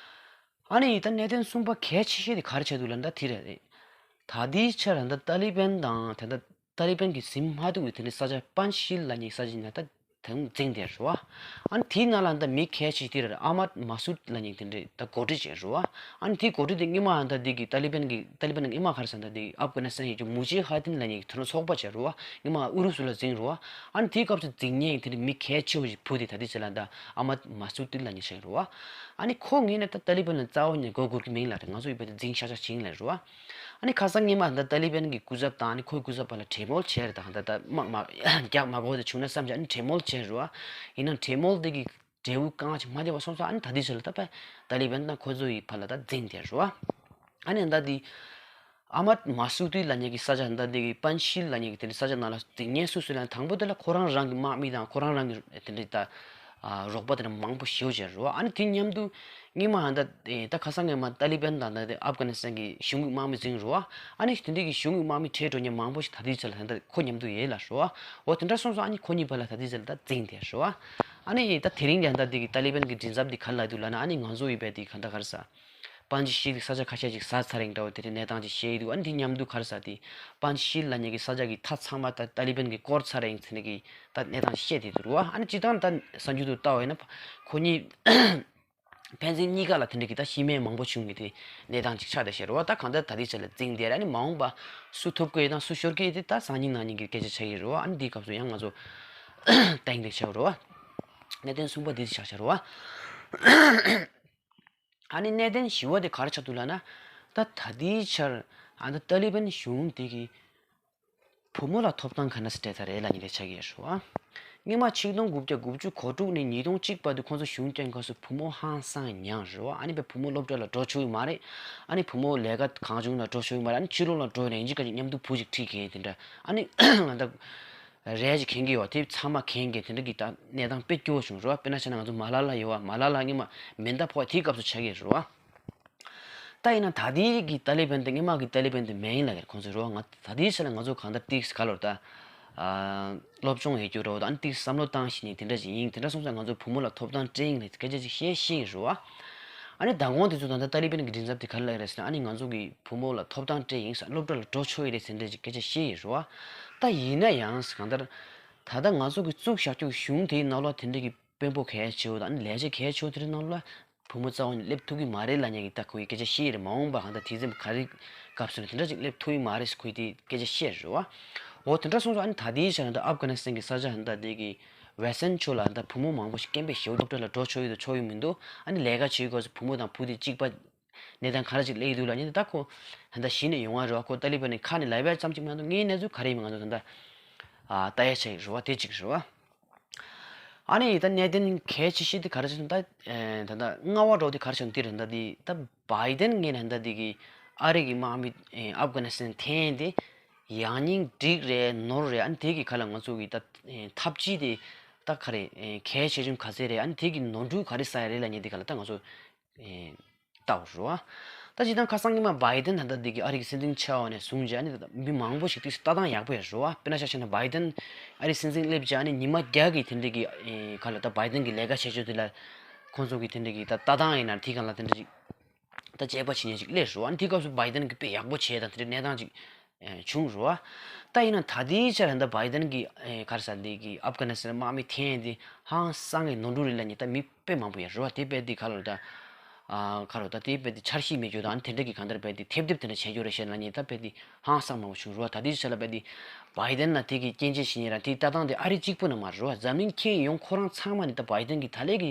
ཨ་ནི་ད་གནད་དོན་གསུམ་པ་གལ་ཆེ་ཤོས་དེ་ག་རེ་ཆགས་འདུག་ལབ་ན་ད་དེ་རེད། ད་ལྟའི་ཆར་ད་ཏཱ་ལི་བན་དང་ད་ད་ཏཱ་ལི་བན་གྱིས་ཟིན་མ་ཐུབ་པའི་དེ་འདྲའི་ས་ཆ་པན་ཤིལ་ལབ་མཁན་ས་ཆ་ཡིན་ན་ད་དེ་རིང་འཛིང་བསྡད་རེད་བ། ཨ་ནི་དེའི་ནང་ལ་ད་མི་གལ་ཆེ་དེ་རེད། ཨ་མད་མ་སུད་ལབ་མཁན་དེ་འདྲའི་ད་འགོ་ཁྲིད་བྱས་རེད་བ། ཨ་ནི་དེའི་འགོ་ཁྲིད་དེ་སྔོན་མ་ད་དེ་གི་ཏཱ་ལི་བན་གི་ཏཱ་ལི་བན་གི་སྔོན་མ་ག་རེ་ཟེར་ན་ད་དེ་ཨབ་གྷ་ནི་སི་ཐན་ཡི་གི་མུ་ཇི་ཧ་དིན་ལབ་མཁན་གྱི་དེ་འདྲ་ཚོགས་པ་བྱས་རེད་བ། སྔོན་མ་ཨུ་རུ་སུ་ལ་འཛིང་རེད་བ། ཨ་ནི་དེའི་སྐབས་སུ་འཛིང་མཁན་དེ་འདྲའི་མི་གལ་ཆེ་བ་ཞིག་བུ་དེ་ད་ལྟའི་ཆ་ལ་ད་ཨ་མད་མ་སུད་ལབ་མཁན་ཆགས་རེད་བ། ཨ་ནི་ཁོ་ངོས་ནས་ད་ཏཱ་ལི་བན་ལ་རྩ་བ་ནས་མགོ་སྒུར་གི་མིན་ལབ་རེད། ང་ཚོ་ཡི་བོད་དུ་འཛིང་ཤག་ཤག་བྱིངས་ལ་རེད་བ། ཨ་ནི་ཁ་སང་སྔོན་མ་ད་ཏཱ་ལི་བན་གྱི་སྐུ་ཚབ་དང་ཨ་ནི་ཁོའི་སྐུ་ཚབ་བར་ལ་གྲོས་མོལ་བྱས་རེད། ད་ད་ད་དམག་མ་རྒྱག་མ་དགོས་དེ་བྱུང་ན་བསམ་བྱས་ཨ་ནི་གྲོས་མོལ་བྱས་རེད་བ། ཡིན་ནའང་གྲོས་མོལ་དེ་གི་འབྲས་བུ་གང་ཅིག་མ་ཐོན་པ་སོང་ཙང་ཨ་ནི་ད་ལྟའི་ཆ་ལ་ད་པ་ཏཱ་ལི་བན་དང་ཁོ་ཚོ་ཡི་བར་ལ་ད་འཛིང་བསྡད་རེད་བ། ཨ་ནི་ད་དེ་ ཨ་མ་མ་སུ་ཏི་ལབ་མཁན་གྱི་ས་ཆ་འདི་འདི་གི་པན་ཤིལ་ལབ་མཁན་གྱི་དེ་འདྲའི་ས་ཆ་ནང་ལ་དེ་ངན་སུ་སུ་ལ་དང་པོ་དེ་ལ་ཁོ་རང་རང་གི་དམག་མི་དང་ཁོ་རང་རང་གི་དེ་འདྲའི་ད་ཨ་རོགས་པ་དེ་འདྲ་མང་པོ་ཞེ་པོ་ཅིག་རེད་བ། ཨ་ནི་དེ་མཉམ་དུ་སྔོན་མ་ཧ་ད་ད་ཁ་སང་སྔོན་མ་ཏཱ་ལི་བན་དང་ད་ཨབ་གྷ་ནི་སི་ཐན་གྱི་གཞུང་གི་དམག་མི་འཛིང་རེད་བ། ཨ་ནི་དེ་འདྲའི་གི་གཞུང་གི་དམག་མི་ཁྲིད་འགྲོ་མཁན་མང་པོ་ཞིག་ད་ལྟའི་ཆ་ལ་ད་ཁོ་མཉམ་དུ་ཡོད་ལ་རེད་བ། འོ་དེ་འདྲ་སོང་ཙང་ཨ་ནི་ཁོ་གཉིས་བར་ལ་ད་ལྟའི་ཆ་ལ་ད་འཛིང་བསྡད་རེད་བ། ཨ་ནི་ད་དེ་རིང་ཀྱང་ད་འདི་གི་ཏཱ་ལི་བན་གྱི་མགྲིན་ཚབ་འདི་ག་རེ་ལབ་འདུག་ལབ་ན། ཨ་ནི་ང་ཚོ་ཡིན་པས་འདི་ག་ད་ག་རེ་ཟ། པན་ཇི་ཤིལ་ས་ཆ་ཁ་ཤས་ཅིག་ཟ་ཚར་ཡིན་འདྲ་བོ་དེ་འདྲའི་གནས་སྟངས་ཅིག་བཤད་ཡི་འདུག་ཨ་ནི་དེ་མཉམ་དུ་ག་རེ་ཟ་དེ་པན་ཇི་ཤིལ་ལབ་མཁན་གྱི་ས་ཆ་གི་མཐའ་ཚང་མ་ད་ཏཱ་ལི་བན་གྱིས་བསྐོར་ཚར་ཡིན་ཟེར་ནས་ཀྱི་ད་གནས་སྟངས་ཅིག་བཤད་དེ་འདུག་རེད་བ། ཨ་ནི་སྤྱིར་བཏང་ད་གསར་འགྱུར་དུ་ལྟ་བ་ཡིན་ན་ཁོ་གཉིས་ཕན་ཚུན་གཉིས་ཀ་ལ་དེ་འདྲའི་གི་ད་ཤི་རྨས་མང་པོ་བྱུང་གི་དེ་གནས་སྟངས་ཅིག་ཆགས་བསྡད་བཤད་རེད་བ། ད་གང་ལྟར་ད་ལྟའི་ཆ་ལ་འཛིང་བསྡད་རེད། ཨ་ནི་མ་འོངས་པ་སུ་ཐོབ་ཀྱི་ཡོད་དང་སུ་ཤོར་གྱི་ཡོད་དེ་ད་སང་ཉིན་གནངས་ཉིན་གྱི་སྐད་ཆ་ཆགས་ཀྱི་རེད་བ། ཨ་ནི་འདིའི་སྐབས་སུ་ཡང་ང་ཚོ་ཏན་ཏན་ཆགས་རེད་བ། གནད་དོན་གསུམ་པ་འདི་ཆགས་བཞག་རེད་བ། ཨ་ནི་གནད་དོན་བཞི་བ་དེ་ག་རེ་ཆགས་འདུག་ལབ་ན། ད་ད་ལྟའི་ཆར་ཨ་ད་ཏཱ་ལི་བན་གཞུང་དེ་གི་བུ་མོ་ལ་ཐོབ་ཐང་ག་འདྲ་སེ་སྤྲད་ཚར་རེད་ལབ་མཁན་དེ་ཆགས་ཀྱི་ཡོད་རེད་བ། སྔོན་མ་ཆིག་སྟོང་དགུ་བརྒྱ་དགུ་བཅུ་གོ་དྲུག་ནས་ཉིས་སྟོང་གཅིག་བར་དུ་ཁོང་ཚོ་གཞུང་བསྐྱོན་སྐབས་སུ་བུ་མོ་ཧང་སང་མྱངས་རེད་བ། ཨ་ནི་བུ་མོ་སློབ་གྲྭ་ལ་འགྲོ་ཆོག་གི་མ་རེད། ཨ་ནི་བུ་མོ་ལས་ཀ་གང་བྱུང་ལ་འགྲོ་ཆོག་གི་མ་རེད། ཨ་ནི་ཕྱི་ལོགས་ལ་འགྲོ་ནས་ཡིན་གཅིག་ག་གཅིག་མཉམ་དུ་བུ་ཞིག་ཁྲིད་མཁན་དེ་འདྲ། ཨ་ནི་ང་ད་རས་ཅིག་གྱོན་གྱི་ཡོད་པ་དེ་ཚང་མ་གྱོན་གྱི་དེ་འདྲ་གི་ད་གནས་སྟངས་དཔེ་སྐྱོ་བོ་བྱུང་རེད་བ། དཔེར་ན་ཆ་ན་ང་ཚོ་མ་ལ་ལ་ཡོད་པ། མ་ལ་ལ་སྔོན་མ་མེ་མདའ་ཕོག་དེའི་སྐབས་སུ་ཆགས་ཀྱི་རེད་བ། ད་ཡིན་ན་ད་ལྟའི་གི་ཏཱ་ལི་བན་དེ་སྔོན་མ་གི་ཏཱ་ལི་བན་དེ་མེད་ཡིན་ལབ་ཀྱི་རེད་ཁོང་ཚོས་རེད་བ། ང་ད་ལྟའི་ཆ་ལ་ང་ཚོ་གང་ལྟར་ཏིག་ག་ལོར་ད་ཨ་སློབ་སྦྱོང་ཡོད་རྒྱུ་རེད་བ། ད་ཨ་ནི་ཏིག་བསམ་བློ་བཏང་ཤེས་ནས་དེ་འདྲ་ཅིག་ཡིན། དེ་འདྲ་སོང་ཙང་ང་ཚོ་བུ་མོ་ལ་ཐོབ་ཐང་སྤྲད་ཡིན་ལབ་སྐད་ཆ་ཅིག་བཤད་ཤེས་ཀྱི་རེད་བ། ཨ་ནི་མདང་དགོང་དེ་ཚོ་ད་ལྟ་ཏཱ་ལི་བན་གྱི་མགྲིན་ཚབ་དེ་ག་རེ་ལབ་ཀྱི་རེད་ཟེར་ན། ཨ་ནི་ང་ཚོ་གི་བུ་མོ་ལ་ཐོབ་ཐང་སྤྲད་ཡིན་ཟེར། སློབ་གྲྭ་ལ་འགྲོ་ཆོག་གི་རེད་ཟེར་འདྲ་ཅིག་སྐད་ཆ་བཤད་ཡོད་རེད་བ། ད་ཡིན་ན་ཡང་གང་ལྟར་ད་ལྟ་ང་ཚོ་གི་བཙུགས་བཞག་རྒྱུ་གཞུང་དེའི་ནང་ལོགས་དེ་འདྲ་གི་དཔོན་པོ་གལ་ཆེ་བོ་དང་ལས་བྱེད་གལ་ཆེ་བོ་དེ་འདྲའི་ནང་ལ་བུ་མོ་རྩ་བ་ནས་སླེབས་ཐུབ་ཀྱི་མ་རེད་ལབ་མཁན་གྱི་ད་ཁོ་གི་སྐད་ཆ་བཤད་ཡོད་རེད། མ་འོངས་པ་གང་ལྟར་དེ་ཙམ་ག་རེ་སྐབས་སུ་ནས་དེ་འདྲ་ཅིག་སླེབས་ཐུབ་ཀྱི་མ་རེད་ཟེར་ཁོས་དེ་སྐད་ཆ་བཤད་རེད་བ། འོ་དེ་འདྲ་སོང་ཙང་ཨ་ནི་ད་ལྟའི་ཆ་ནས་ད་ཨབ་གྷ་ནི་སི་ཐན་གྱི་ས་ཆ་ད་དེ་གི་ཝེ་སི་ཊན་ཕྱོགས་ལ་ད་བུ་མོ་མང་པོ་ཞིག་རྐྱེན་པས་ཞེ་པོ་སློབ་གྲྭ་ལ་འགྲོ་ཆོག་ཡོད་དང་ཆོག་ཡོད་མི་འདུག་ཨ་ནི་ལས་ཀ་བྱེད་དགོས་སུ་བུ་མོ་དང་བུ་དེ་གཅིག་པ་གནས་སྟངས་ག་རེ་ཅིག་སླེབས་ཡོད་འདུག་ལབ་མཁན་དེ་ད་ཁོ་ད་ལྟ་གཞི་ནས་ཡོང་བ་རེད་བ། ཁོ་ཏཱ་ལི་བན་ནི་ཁ་ནས་ལབ་ཡ་ཙམ་ཅིག་མ་གཏོགས་དངོས་གནས་ཚུལ་ག་རེ་ཡིན་མིན་ང་ཚོ་ད་ལྟ་ཨ་ལྟ་ཡ་ཆགས་ཀྱི་རེད་བ། དེ་གཅིག་རེད་བ། ཨ་ནི་ད་གནད་དོན་གལ་ཆེ་ཤོས་དེ་ག་རེ་ཆགས་ན་ད་ཨེ་ད་ལྟ་རྔ་བ་འདྲ་བོ་དེ་ག་རེ་ཆགས་ན་དེ་རེད། ད་དེ་ད་བྷའི་ཌེན་ངོས་ནས་ད་དེ་གི་ཨ་རི་གི་དམག་མི་ཨེ་ཨབ་གྷ་ནི་སི་ཐན་འཐེན་དེ་ཡང་སྙིང་འགྲིག་རེད་ནོར་རེད། ཨ་ནི་དེ་གི་ཁ་ལ་ང་ཚོ་གི་ད་ཨེ་འཐབ་ཇུས་དེ་ད་ག་རེ་ཨེ་གལ་ཆེ་ཆུང་ག་ཚད་རེད། ཨ་ནི་དེ་གི་ནོར་འཁྲུལ་ག་རེ་བསགས་ཡ་རེད་ལབ་མཁན་དེ་ག་ལ་ད་ང་ཚོ་ཨེ་ལྟ་བ་རེད་བ། ད་སྤྱིར་བཏང་ཁ་སང་སྔོན་མ་བྷའི་ཌེན་ད་ལྟ་འདི་གི་ཨ་རི་གི་སྲིད་འཛིན་ཆགས་པ་ནས་བཟུང་བྱས་ཨ་ནི་ད་ལྟ་མི་མང་པོ་ཞིག་ཏོག་ཙམ་ལྟ་སྟངས་ཡག་པོ་ཡོད་རེད་བ། དཔེར་ན་ཆ་བཞག་ན་བྷའི་ཌེན་ཨ་རི་སྲིད་འཛིན་སླེབས་བྱས་ཨ་ནི་ཉི་མ་བརྒྱ་གི་དེ་འདྲ་གི་ཨེ་ག་ལ་ད་བྷའི་ཌེན་གི་ལས་ཀ་བྱེད་ཕྱོགས་དེ་ལ་ཁོང་ཚོ་གི་དེ་འདྲ་གི་ད་ལྟ་སྟངས་ཡིན་ན་དེ་གང་ལ་དེ་འདྲ་ཅིག་ད་དཔྱད་པ་བྱེད་མཁན་ཅིག་སླེབས་རེད་བ། ཨ་ནི་དེ་སྐབས་སུ་བྷའི་ཌེན་གི་དཔེ་ཡག་པོ་བྱས་དང་དེ་འདྲ་གནས་སྟངས་ཅིག་ཨེ་བྱུང་རེད་བ། ད་ཡིན་ན་ད་ལྟའི་ཆར་ད་བྷའི་ཌེན་གི་ཨེ་ག་རེ་ཟེར་འདི་གི་ཨབ་གྷ་ནི་སི་ཐན་དམག་མི་འཐེན་འདི་ཧང་སང་གི་ནོར་འཁྲུལ་རེད་ལབ་མཁན་ད་མི་དཔེ་མང་པོ་ཡོད་རེད་བ། དེ་དཔེ་འདི་ག་ལ་ད་ཨ་ག་རེ་ད་དེ་དཔེ་འདི་འཆར་གཞི་མེད་རྒྱུ་དང་དེ་འདྲ་གི་གང་ལྟར་དཔེ་འདི་ཐེབས་ཐེབས་དེ་འདྲ་བྱེད་རྒྱུ་རེད་ཤག་ལབ་མཁན་ད་དཔེ་འདི་ཧང་སང་མང་པོ་བྱུང་རེད་བ། ད་ལྟའི་ཆར་ལ་དཔེ་འདི་བྷའི་ཌེན་ལ་དེ་གི་སྐྱོན་བརྗོད་བྱེད་མཁན་རང་དེ་ལྟ་སྟངས་དེ་ཨ་རི་གཅིག་པུ་ན་མ་རེད་བ། འཛམ་གླིང་ཁྱོན་ཡོངས་ཁོ་རང་ཚང་མ་ནི་ད་བྷའི་ཌེན་གི་ད་ལས་གི་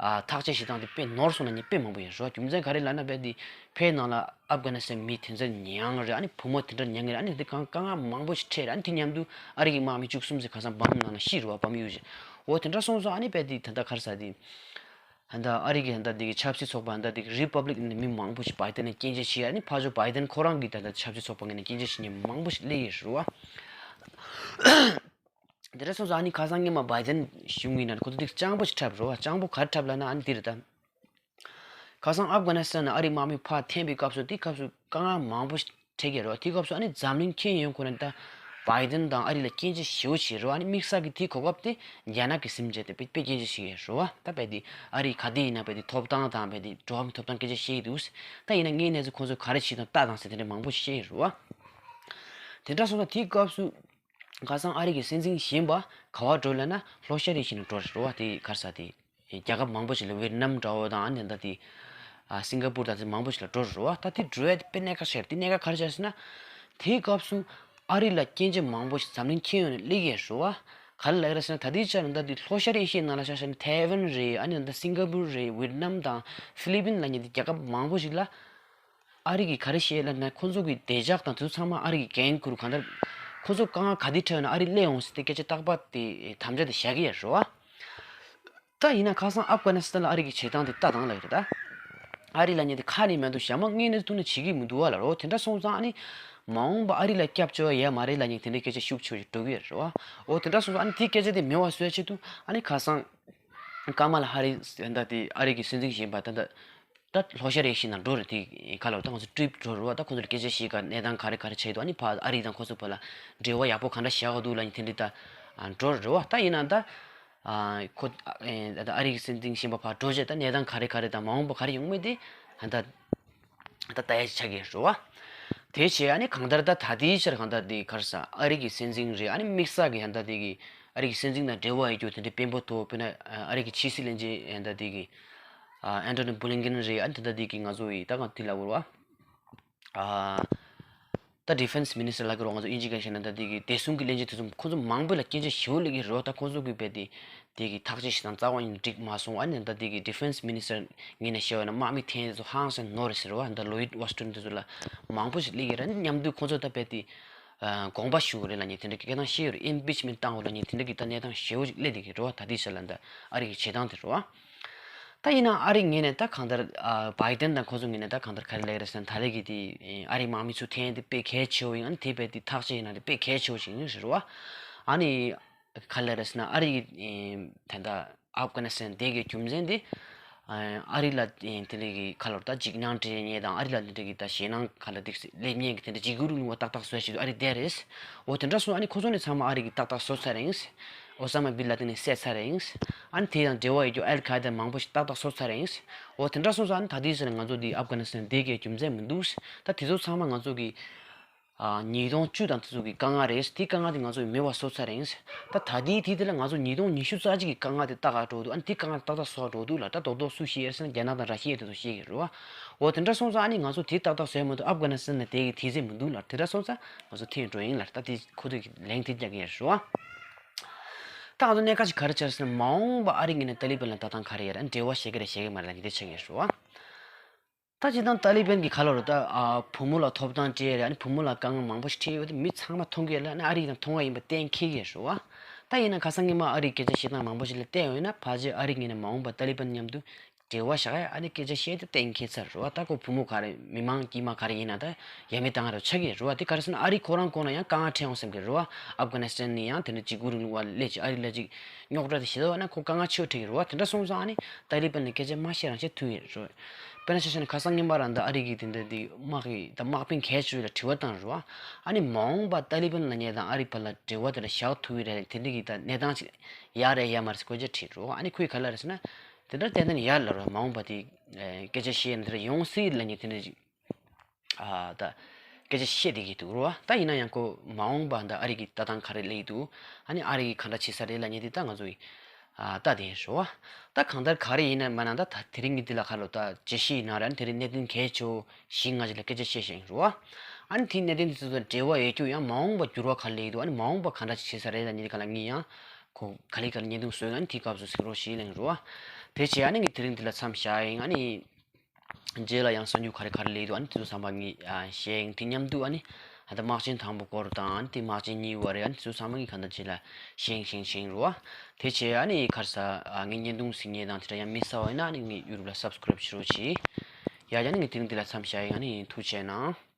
ཨ་ཐག་གཅོད་བྱེད་སྟངས་དེ་དཔེ་ནོར་སོང་ལབ་མཁན་དཔེ་མང་པོ་ཡོད་རེད་བ། རྒྱུ་མཚན་ག་རེ་ལབ་ན་དཔེ་འདི་བོད་ནང་ལ་ཨབ་གྷ་ནི་སི་ཐན་མི་དེ་ཚོ་མྱངས་རེད། ཨ་ནི་བུ་མོ་དེ་འདྲ་མྱངས་རེད། ཨ་ནི་དེ་གང་དཀའ་ངལ་མང་པོ་ཞིག་འཕྲད་རེད། ཨ་ནི་དེ་མཉམ་དུ་ཨ་རི་གི་དམག་མི་བཅུ་གསུམ་ཙམ་ཁ་སང་བམ་ནང་ལ་ཤི་རེད་བ། བམ་གཡུག་བྱས། འོ་དེ་འདྲ་སོང་ཙང་ཨ་ནི་དཔེ་དེ་ད་ལྟ་ག་རེ་ཟེར་དེ་ད་ལྟ་ཨ་རི་གི་ད་ལྟ་དེ་གི་ཆབ་སྲིད་ཚོགས་པ་ད་ལྟ་དེ་གི་རི་པབ་ལིག་ནས་མི་མང་པོ་ཞིག་བྷའི་ཌེན་ནས་སྐྱོན་བརྗོད་བྱས། ཨ་ནི་ཕར་ཕྱོགས་བྷའི་ཌེན་ཁོ་རང་གི་ད་ལྟ་ཆབ་སྲིད་ཚོགས་པ་ངོས་ནས་སྐྱོན་བརྗོད་བྱེད་མཁན་མང་པོ་ཞིག་སླེབས་ཡོད་རེད་བ། དེ་འདྲ་སོང་ཙང་ཨ་ནི་ཁ་སང་སྔོན་མ་བྷའི་ཌེན་གཞུང་ཡིན་ན་ཁོ་ཚོ་དེ་སྤྱང་པོ་ཞིག་འཁྲབ་རེད་བ། སྤྱང་པོ་ག་རེ་འཁྲབ་ལབ་ན་ཨ་ནི་དེ་རེད་ད། ཁ་སང་ཨབ་གྷ་ནི་སི་ཐན་ནང་ཨ་རིའི་དམག་མི་ཕར་འཐེན་པའི་སྐབས་སུ་དེ་སྐབས་སུ་དཀའ་ངལ་མང་པོ་ཞིག་འཕྲད་ཀྱི་རེད་བ། དེ་སྐབས་སུ་ཨ་ནི་འཛམ་གླིང་ཁྱོན་ཡོངས་ཁོ་ན་ད་བྷའི་ཌེན་དང་ཨ་རི་ལ་སྐྱོན་བརྗོད་ཞེ་པོ་བྱས་རེད་བ། ཨ་ནི་དམིགས་བསལ་གྱི་དེའི་གོ་སྐབས་དེ་རྒྱ་ནག་གིས་ཟིན་བྱས་ཏེ་དཔེ་དཔེ་སྐྱོན་བརྗོད་བྱེད་ཀྱི་རེད་བ། ད་དཔེ་དེ་ཨ་རི་ག་དེ་ཡིན་ན་དཔེ་དེ་ཐོབ་ཐང་དང་དཔེ་དེ་འགྲོ་བ་མིའི་ཐོབ་ཐང་སྐད་ཆ་བཤད་ཀྱི་འདུག་ད་ཡིན་ན་དངོས་གནས་ཚུལ་ཁོང་ཚོས་ག་རེ་བྱས་དང་ལྟ་དང་ཟེར་དེ་འདྲ་མང་པོ་བཤད་ཀྱི་རེད་བ། དེ་འདྲ་སོང་ཙང་དེའི་སྐབས་སུ་ཁ་སང་ཨ་རི་གི་སྲིད་འཛིན་གཞོན་པ་ག་པར་འགྲོ་ལབ་ན་ལྷོ་ཤར་ཨེ་ཤི་ཡ་ནང་འགྲོ་རེད་བ། དེ་ག་རེ་ཟེར་དེ། རྒྱལ་ཁབ་མང་པོ་ཞིག་ལ་ཝེ་ཏི་ནམ་འདྲ་བོ་དང་ཨ་ནི་ད་དེ་ཨ་སིང་ག་པུར་དང་དེ་མང་པོ་ཞིག་ལ་འགྲོ་རེད་བ། ད་དེ་འགྲོ་ཡ་དེ་དཔེ་གནད་འགག་ཆེ་རེད། དེ་གནད་འགག་ག་རེ་ཆགས་ཟེར་ན། དེའི་སྐབས་སུ་ཨ་རི་ལ་སྐྱོན་བརྗོད་མང་པོ་ཞིག་འཛམ་གླིང་ཁྱོན་ཡོངས་ནས་སླེབས་ཀྱི་རེད་བ། ག་རེ་ལབ་ཀྱི་རེད་ཟེར་ན་ད་དེའི་ཆར་ད་དེ་ལྷོ་ཤར་ཨེ་ཤི་ཡའི་ནང་ལ་ཆ་བཞག་ན་ཐའེ་ཝན་རེད། ཨ་ནི་ད་སིང་ག་པུར་རེད། ཝེ་ཏི་ནམ་དང་ཧྥི་ལི་པིན་ལབ་མཁན་དེ་རྒྱལ་ཁབ་མང་པོ་ཞིག་ལ་ཨ་རི་གིས་ག་རེ་བཤད་ལབ་ན་ཁོ་ཚོ་གི་བདེ་འཇགས་དང་དེ་ཚོ་ཚང་མ་ཨ་རི་གིས་འགན་འཁུར། གང་ལྟར་ཁོ་ཚོ་དཀའ་ངལ་ག་དུས་འཕྲད་ན་ཨ་རི་སླེབས་འོང་ཟེར་ཏེ་སྐད་ཆ་རྟག་པར་དེ་དམ་བཅའ་དེ་བཞག་གི་ཡོད་རེད་བ། ད་ཡིན་ན་ཁ་སང་ཨབ་གྷ་ནི་སི་ཐན་ལ་ཨ་རི་གི་བྱེད་སྟངས་དེ་ལྟ་དང་ལབ་ཡོད་རེད་ད། ཨ་རི་ལབ་མཁན་དེ་ཁ་ནས་མ་གཏོགས་ཞྭ་མོ་སྔས་ནས་ཐུག་ནས་བྱེད་ཀྱི་མི་འདུག་བ་ལ་རོ། དེ་འདྲ་སོང་ཙང་ཨ་ནི་མ་འོངས་པ་ཨ་རི་ལ་སྐྱབས་བཅོལ་བ་ཡོད་མ་རེད་ལབ་མཁན་དེ་འདྲའི་སྐད་ཆ་ཤུགས་ཆེ་ཞིག་འགྲོ་གི་ཡོད་རེད་བ། འོ་དེ་འདྲ་སོང་ཙང་ཨ་ནི་དེའི་སྐད་ཆ་དེ་མེད་པ་བཟོ་ཆེད་དུ་ཨ་ནི་ཁ་སང་ཀ་མ་ལ་ཧ་རི་ད་ལྟ་དེ་ཨ་རི་གི་སྲིད་འཛིན་ཞིག་ཡིན་པ་ད་ལྟ་ད་ལྷོ་ཤར་ཨེ་ཤི་ཡ་ནང་འགྲོ་རེད། དེ་ག་ལ་ད་ང་ཚོ་ཊི་རིབ་འགྲོ་རེད་བ། ད་ཁོ་ཚོར་སྐད་ཆ་བཤད་ག་གནས་སྟངས་ག་རེ་ག་རེ་བྱས་འདུག་ཨ་ནི་ཕ་ཨ་རི་དང་ཁོ་ཚོ་བར་ལ་འབྲེལ་བ་ཡག་པོ་ག་འདྲ་བཞག་ག་འདུག་ལབ་མཁན་དེ་འདྲ་ད་འགྲོ་རེད་བ། ད་ཡིན་ན་ད། ཨ་ཁོ་ཨ་ཨེ་ད་ཨ་རི་གི་སྲིད་འཛིན་གཞོན་པ་ཕར་འགྲོ་རྗེས་ད་གནས་སྟངས་ག་རེ་ག་རེ་དང་མ་འོངས་པ་ག་རེ་ཡོང་མིན་དེ་ཧ་ད་ད་ལྟ་ཡ་ཆགས་ཀྱི་རེད་བ། དེ་བྱས་ཨ་ནི་གང་ལྟར་ད་ད་ལྟའི་ཆར་གང་ལྟར་དེ་ག་རེ་ཟ་ཨ་རི་གི་སྲིད་འཛིན་རེད། ཨ་ནི་དམིགས་བསལ་གྱི་ཧ་ད་དེ་གི་ཨ་རི་གི་སྲིད་འཛིན་དང་འབྲེལ་བ་ཡོད་རྒྱུ་དེ་འདྲའི་དཔོན་པོ་ཐོག་དཔེར་ན་ཨ་རི་གི་ཕྱི་སྲིད་བློན་ཆེན་ཧ་ད་དེ་གི་ཨ་ཨན་ཐོ་ནི་བྷུ་ལིན་ཀེན་རེད། ཨ་ནི་ད་ལྟ་དེ་གི་ང་ཚོ་ཡི་ད་གང་དེ་ལ་འུར་བ། ཨ་ད་ཌི་ཕེན་སི་མི་ནི་སི་ཊར་ལབ་ཀྱི་རེད་བ། ང་ཚོ་དབྱིན་ཇི་སྐད་བཤད་ན་ད་དེ་གི་བདེ་སྲུང་གི་བློན་ཆེན་དེ་ཚོ་ཁོ་ཚོ་མང་པོ་ལ་སྐད་ཆ་ཞེ་པོ་སླེབས་ཀྱི་རེད་བ། ད་ཁོ་ཚོ་གི་རྦད་དེ་དེ་གི་ཐག་གཅོད་ཞིག་དང་རྩ་བ་ཉིད་འགྲིག་མ་སོང་། ཨ་ནི་ད་དེ་གི་ཌི་ཕེན་སི་མི་ནི་སི་ཊར་ངོས་ནས་བཤད་པ་ན་དམག་མི་འཐེན་དེ་ཚོ་ཧང་སང་ནོར་རེད་ཟེར་བ། ད་ལོ་ཡིད་ཝ་སི་ཊོན་དེ་ཚོ་ལ་མང་པོ་ཞིག་སླེབས་ཀྱི་རེད། མཉམ་དུ་ཁོ་ཚོ་ད་རྦད་དེ་ཨ་དགོངས་པ་ཞུ་དགོས་རེད་ལབ་མཁན་དེ་འདྲ་གི་སྐད་གདངས་བཤད་ཡོད་རེད། ཨིམ་པིཆ་མེན་ཊི་བཏང་དགོས་ལབ་མཁན་དེ་འདྲ་གི་ད་གནས་སྟངས་ཞེ་པོ་ཞིག་སླེབས་བསྡད་ཀྱི་རེད་བ། ད་ལྟའི་ཆར་ལ་ད་ཨ་རི་གི་བྱེད་སྟངས་དེ་རེད་བ། ད་ཡིན་ན་ཨ་རི་ངོས་ནས་ད་གང་ལྟར་ཨ་བྷའི་ཏན་དང་ཁོ་ཚོ་ངོས་ནས་ད་གང་ལྟར་ག་རེ་ལབ་ཀྱི་རེད་ཟེར་ན། ད་རེས་ཀྱི་དེ་ཨ་རིའི་དམག་མི་ཚུར་འཐེན་དེ་དཔེ་གལ་ཆེ་བོ་ཡིན། ཨ་ནི་དེ་རྦད་དེ་ཐག་བཅད་ཡིན་ན་དེ་དཔེ་གལ་ཆེ་བོ་ཞིག་ཡིན་ཟེར་བ། ཨ་ནི་ག་རེ་ལབ་རེད་ཟེར་ན་ཨ་རི་གི་ད་ལྟ་ཨབ་གྷ་ནི་སི་ཐན་དེ་གའི་རྒྱུ་མཚན་དེ་ཨ་རི་ལ་དེ་འདྲ་གི་ག་ལོར་ད་འཇིགས་སྣང་སྤྲད་མཁན་དང་ཨ་རི་ལ་དེ་འདྲ་གི་ད་ཞེད་སྣང་ག་ལ་དེ་སླེབས་མཁན་གི་དེ་འདྲ་འཇིགས་སྐུལ་རིང་ལུགས་པ་ཏག་ཏག་བཟོ་བྱེད་དུ་ཨ་རི་བསྡད་རེད། འོ་དེ་འདྲ་སོང་ཨ་ནི་ཁོ་ཚོ་ནས་ཚང་མ་ཨ་རི་གི་ཏག་ཏག་བཟོ་ཚར་རེད། ཨོ་ས་མ་བིན་ལ་ཏིན་ནས་བསད་ཚར་རེད། ཨ་ནི་དེ་དང་འབྲེལ་བ་ཡོད་རྒྱུ་ཨལ་ཁ་ཡེ་ད་མང་པོ་ཞིག་ཏག་ཏག་བཟོ་ཚར་རེད། འོ་དེ་འདྲ་སོང་ཙང་ཨ་ནི་ད་ལྟའི་ཆར་ང་ཚོ་འདི་ཨབ་གྷ་ནི་སི་ཐན་བསྡད་རྒྱུའི་རྒྱུ་མཚན་མི་འདུག་ད་དེ་ཚོ་ཚང་མ་ང་ཚོ་གི་ཨ་ཉིས་སྟོང་བཅུ་དང་དེ་ཚོ་གི་དཀའ་ངལ་རེད། དེ་དཀའ་ངལ་དེ་ང་ཚོ་གི་མེད་པ་བཟོ་ཚར་རེད། ད་ད་ལྟའི་དེ་དེ་ལ་ང་ཚོ་ཉིས་སྟོང་ཉི་ཤུ་རྩ་གཅིག་གི་དཀའ་ངལ་དེ་ཏག་ཏག་འགྲོ་འདུག་ཨ་ནི་དེ་དཀའ་ངལ་ཏག་ཏག་བཟོ་འགྲོ་འདུག་ལ། ད་རྡོག་རྡོག་སུ་ཤེས་ཟེར་ན་རྒྱ་ནག་དང་ར་ཤི་ཡ་དེ་ཚོ་ཤེས་ཀྱི་རེད་བ། འོ་དེ་འདྲ་སོང་ཙང་ཨ་ནི་ང་ཚོ་དེ་ཏག་ཏག་བཟོས་མ་འདུག་ཨབ་གྷ་ནི་སི་ཐན་ནས་དེ་གི་དེ་ཚོ་མི་འདུག་ལ། དེ་འདྲ་སོང་ཙང་ང་ཚོ་ཐེངས་འགྲོ་ཡིན་ལ། ད་དེ་ཁོ་ཚོ་གི་ལན་དེ་རྒྱག་གི་ཡིན་རེད་བ། ད་ང་ཚོ་གནད་འགག་ཅིག་ག་རེ་ཆགས་ཟེར་ན་མ་འོངས་པ་ཨ་རི་ངོས་ནས་ཏཱ་ལི་བན་ལ་ལྟ་སྟངས་ག་རེ་ཡོད་རེད། འབྲེལ་བ་བྱེད་ཀྱི་རེད་བྱེད་ཀྱི་མ་རེད་ལབ་ཀྱི་དེ་ཆགས་ཀྱི་རེད་བ། ད་སྤྱིར་བཏང་ཏཱ་ལི་བན་གྱི་ཁ་ལོ་རུ་ད་ཨ་བུ་མོ་ལ་ཐོབ་ཐང་སྤྲད་རེད། ཨ་ནི་བུ་མོ་ལ་དཀའ་ངལ་མང་པོ་ཞིག་འཕྲད་ཡོད་དེ་མི་ཚང་མ་མཐོང་གི་ཡོད་ལ། ཨ་ནི་ཨ་རི་ཡིས་མཐོང་བ་ཡིན་པ་གཏན་འཁེལ་གྱི་རེད་བ། ད་ཡིན་ན་ཁ་སང་ཉི་མ་ཨ་རིའི་སྐད་ཆ་བཤད་སྟངས་མང་པོ་ཞིག་ལ་བལྟས་ཡོང་ན་ཕལ་ཆེར་ཨ་རི་ངོས་ནས་མ་འོངས་པ་ཏཱ་ལི་བན་མཉམ་དུ་འབྲེལ་བ་བཞག་ཡ་ཨ་ནི་སྐད་ཆ་བཤད་དེ་གཏན་འཁེལ་ཚར་རེད་བ། ད་ཁོ་བུ་མོ་ག་རེ་མི་མང་དཀྱུས་མ་ག་རེ་ཡིན་ན་ད་ཡ་མེད་བཏང་རེད་ཆགས་ཀྱི་རེད་བ། དེ་ག་རེ་ཟེར་ན་ཨ་རི་ཁོ་རང་ཁོ་ན་ཡང་དཀའ་ངལ་འཕྲད་ཡོང་བསམ་གྱི་རེད་བ། ཨབ་གྷ་ནི་སི་ཐན་ནས་ཡང་དེ་འདྲ་འཇིགས་སྐུལ་རིང་ལུགས་པ་སླེབས་ཀྱི་ཨ་རི་ལ་ཅིག་རྙོག་དྲ་དེ་ཞིག་བཟོ་བ་ན་ཁོ་དཀའ་ངལ་ཆེ་བོ་འཕྲད་ཀྱི་རེད་བ། དེ་འདྲ་སོང་ཙང་ཨ་ནི་ཏཱ་ལི་བན་ལ་སྐད་ཆ་མ་བཤད་རང་བཤད་ཐུབ་ཀྱི་རེད། དཔེར་ན་ཆ་བཞག་ན་ཁ་སང་ཉིན་པ་རང་ད་ཨ་རི་གི་དེ་འདྲ་དེ་དམག་གི་ད་དམག་དཔོན་གལ་ཆེ་བོ་ལ་དྲི་བ་བཏང་རེད་བ། ཨ་ནི་མ་འོངས་པ་ཏཱ་ལི་བན་ལབ་མཁན་དང་ཨ་རི་བར་ལ་འབྲེལ་བ་དེ་འདྲ་བཞག་ཐུབ་ཀྱི་རེད། དེ་འདྲ་གི་ད་གནས་སྟངས་ཅིག་ཡག་རེད་ཡག་མ་རེད་ཟེར་སྐད་ཆ་དྲིས་རེད་བ། ཨ་ནི་ཁོས་ག་རེ་ལབ་རེད་ཟེར་ན་དེ་འདྲ་ཏན་ཏན་ཡག་ལབ་རེད་བ། མ་འོངས་པ་དེ་ཨེ་སྐད་ཆ་བཤད་ཡ་དེ་འདྲ་ཡོང་སྲིད་ལབ་མཁན་དེ་འདྲ་ཅིག་ཨ་ད་སྐད་ཆ་བཤད་བསྡད་ཀྱི་འདུག་རོ། ད་ཡིན་ན་ཡང་ཁོ་མ་འོངས་པ་ད་ཨ་རི་གི་ལྟ་སྟངས་ག་རེ་སླེབས་ཀྱི་འདུག་ཨ་ནི་ཨ་རི་གི་ག་འདྲ་བྱེད་ས་རེད་ལབ་མཁན་དེ་ད་ང་ཚོ་ཡི་ཨ་ལྟ་བསྡད་ཡིན་རོ། ད་གང་ལྟར་ག་རེ་ཡིན་ན་མ་ན་ད་ད་དེ་རིང་གི་འདི་ལ་ཁ་ལོ་ད་བརྗོད་གཞི་ཡིན་ན་ར་དེ་རིང་གནད་དོན་གལ་ཆེ་བོ་བཞི་ལྔ་ཅིག་ལ་སྐད་ཆ་བཤད་བཞིན་རོ། ཨ་ནི་དེའི་གནད་དོན་དེ་ཚོ་དང་འབྲེལ་བ་ཡོད་རྒྱུ་ཡང་མ་འོངས་པ་འགྱུར་བ་ག་རེ་སླེབས་ཀྱི་འདུག་ཨ་ནི་མ་འོངས་པ་ག་འདྲ་ཅིག་བྱེད་ས་རེད་ལབ་མཁན་དེ་ག་ལ་ངས་ཡང་ཁོ་ག་ལེ་ག་ལེ་བརྙན་ཐུང་བཟོས་ཡོད། ཨ་ནི་དེའི་སྐབས་སུ་གཟིགས་རོགས་ཞེས་གླེང་རོ། དེ་བྱས་ཨ་ནི་ངས་དེ་རིང་འདི་ལ་མཚམས་བཞག་ཡིན། ཨ་ནི། རྗེས་ལ་ཡང་གསར་འགྱུར་ག་རེ་ག་རེ་སླེབས་འདུག་ཨ་ནི་དེ་ཚོ་ཚང་མ་ངས་ཨ་བཤད་ཡིན། དེ་མཉམ་དུ་ཨ་ནི་ད་ལྟ་དམག་ཆེན་དང་པོ་སྐོར་དང་ཨ་ནི་དེ་དམག་ཆེན་གཉིས་པ་རེད། ཨ་ནི་དེ་ཚོ་ཚང་མ་ངས་གང་ལྟར་རྗེས་ལ་བཤད་ཡིན་བཤད་ཡིན་བཤད་ཡིན་རོ། དེ་བྱས་ཨ་ནི་ག་རེ་ཟ་ཨ་ངའི་བརྙན་ཐུང་གཟིགས་མཁན་དང་དེ་འདྲ་ཡང་མི་གསར་བ་ཡིན་ན་ཨ་ནི་ངའི་ཡུ་ཊུབ་ལ་སབ་སི་ཀི་རེབ་བྱེད་རོགས་གྱིས། ཡ་ཡ་ནི་ངས་དེ་རིང་འདི་ལ་མཚམས་བཞག་ཡིན། ཨ་ནི་ཐུགས་རྗེ་གནང་།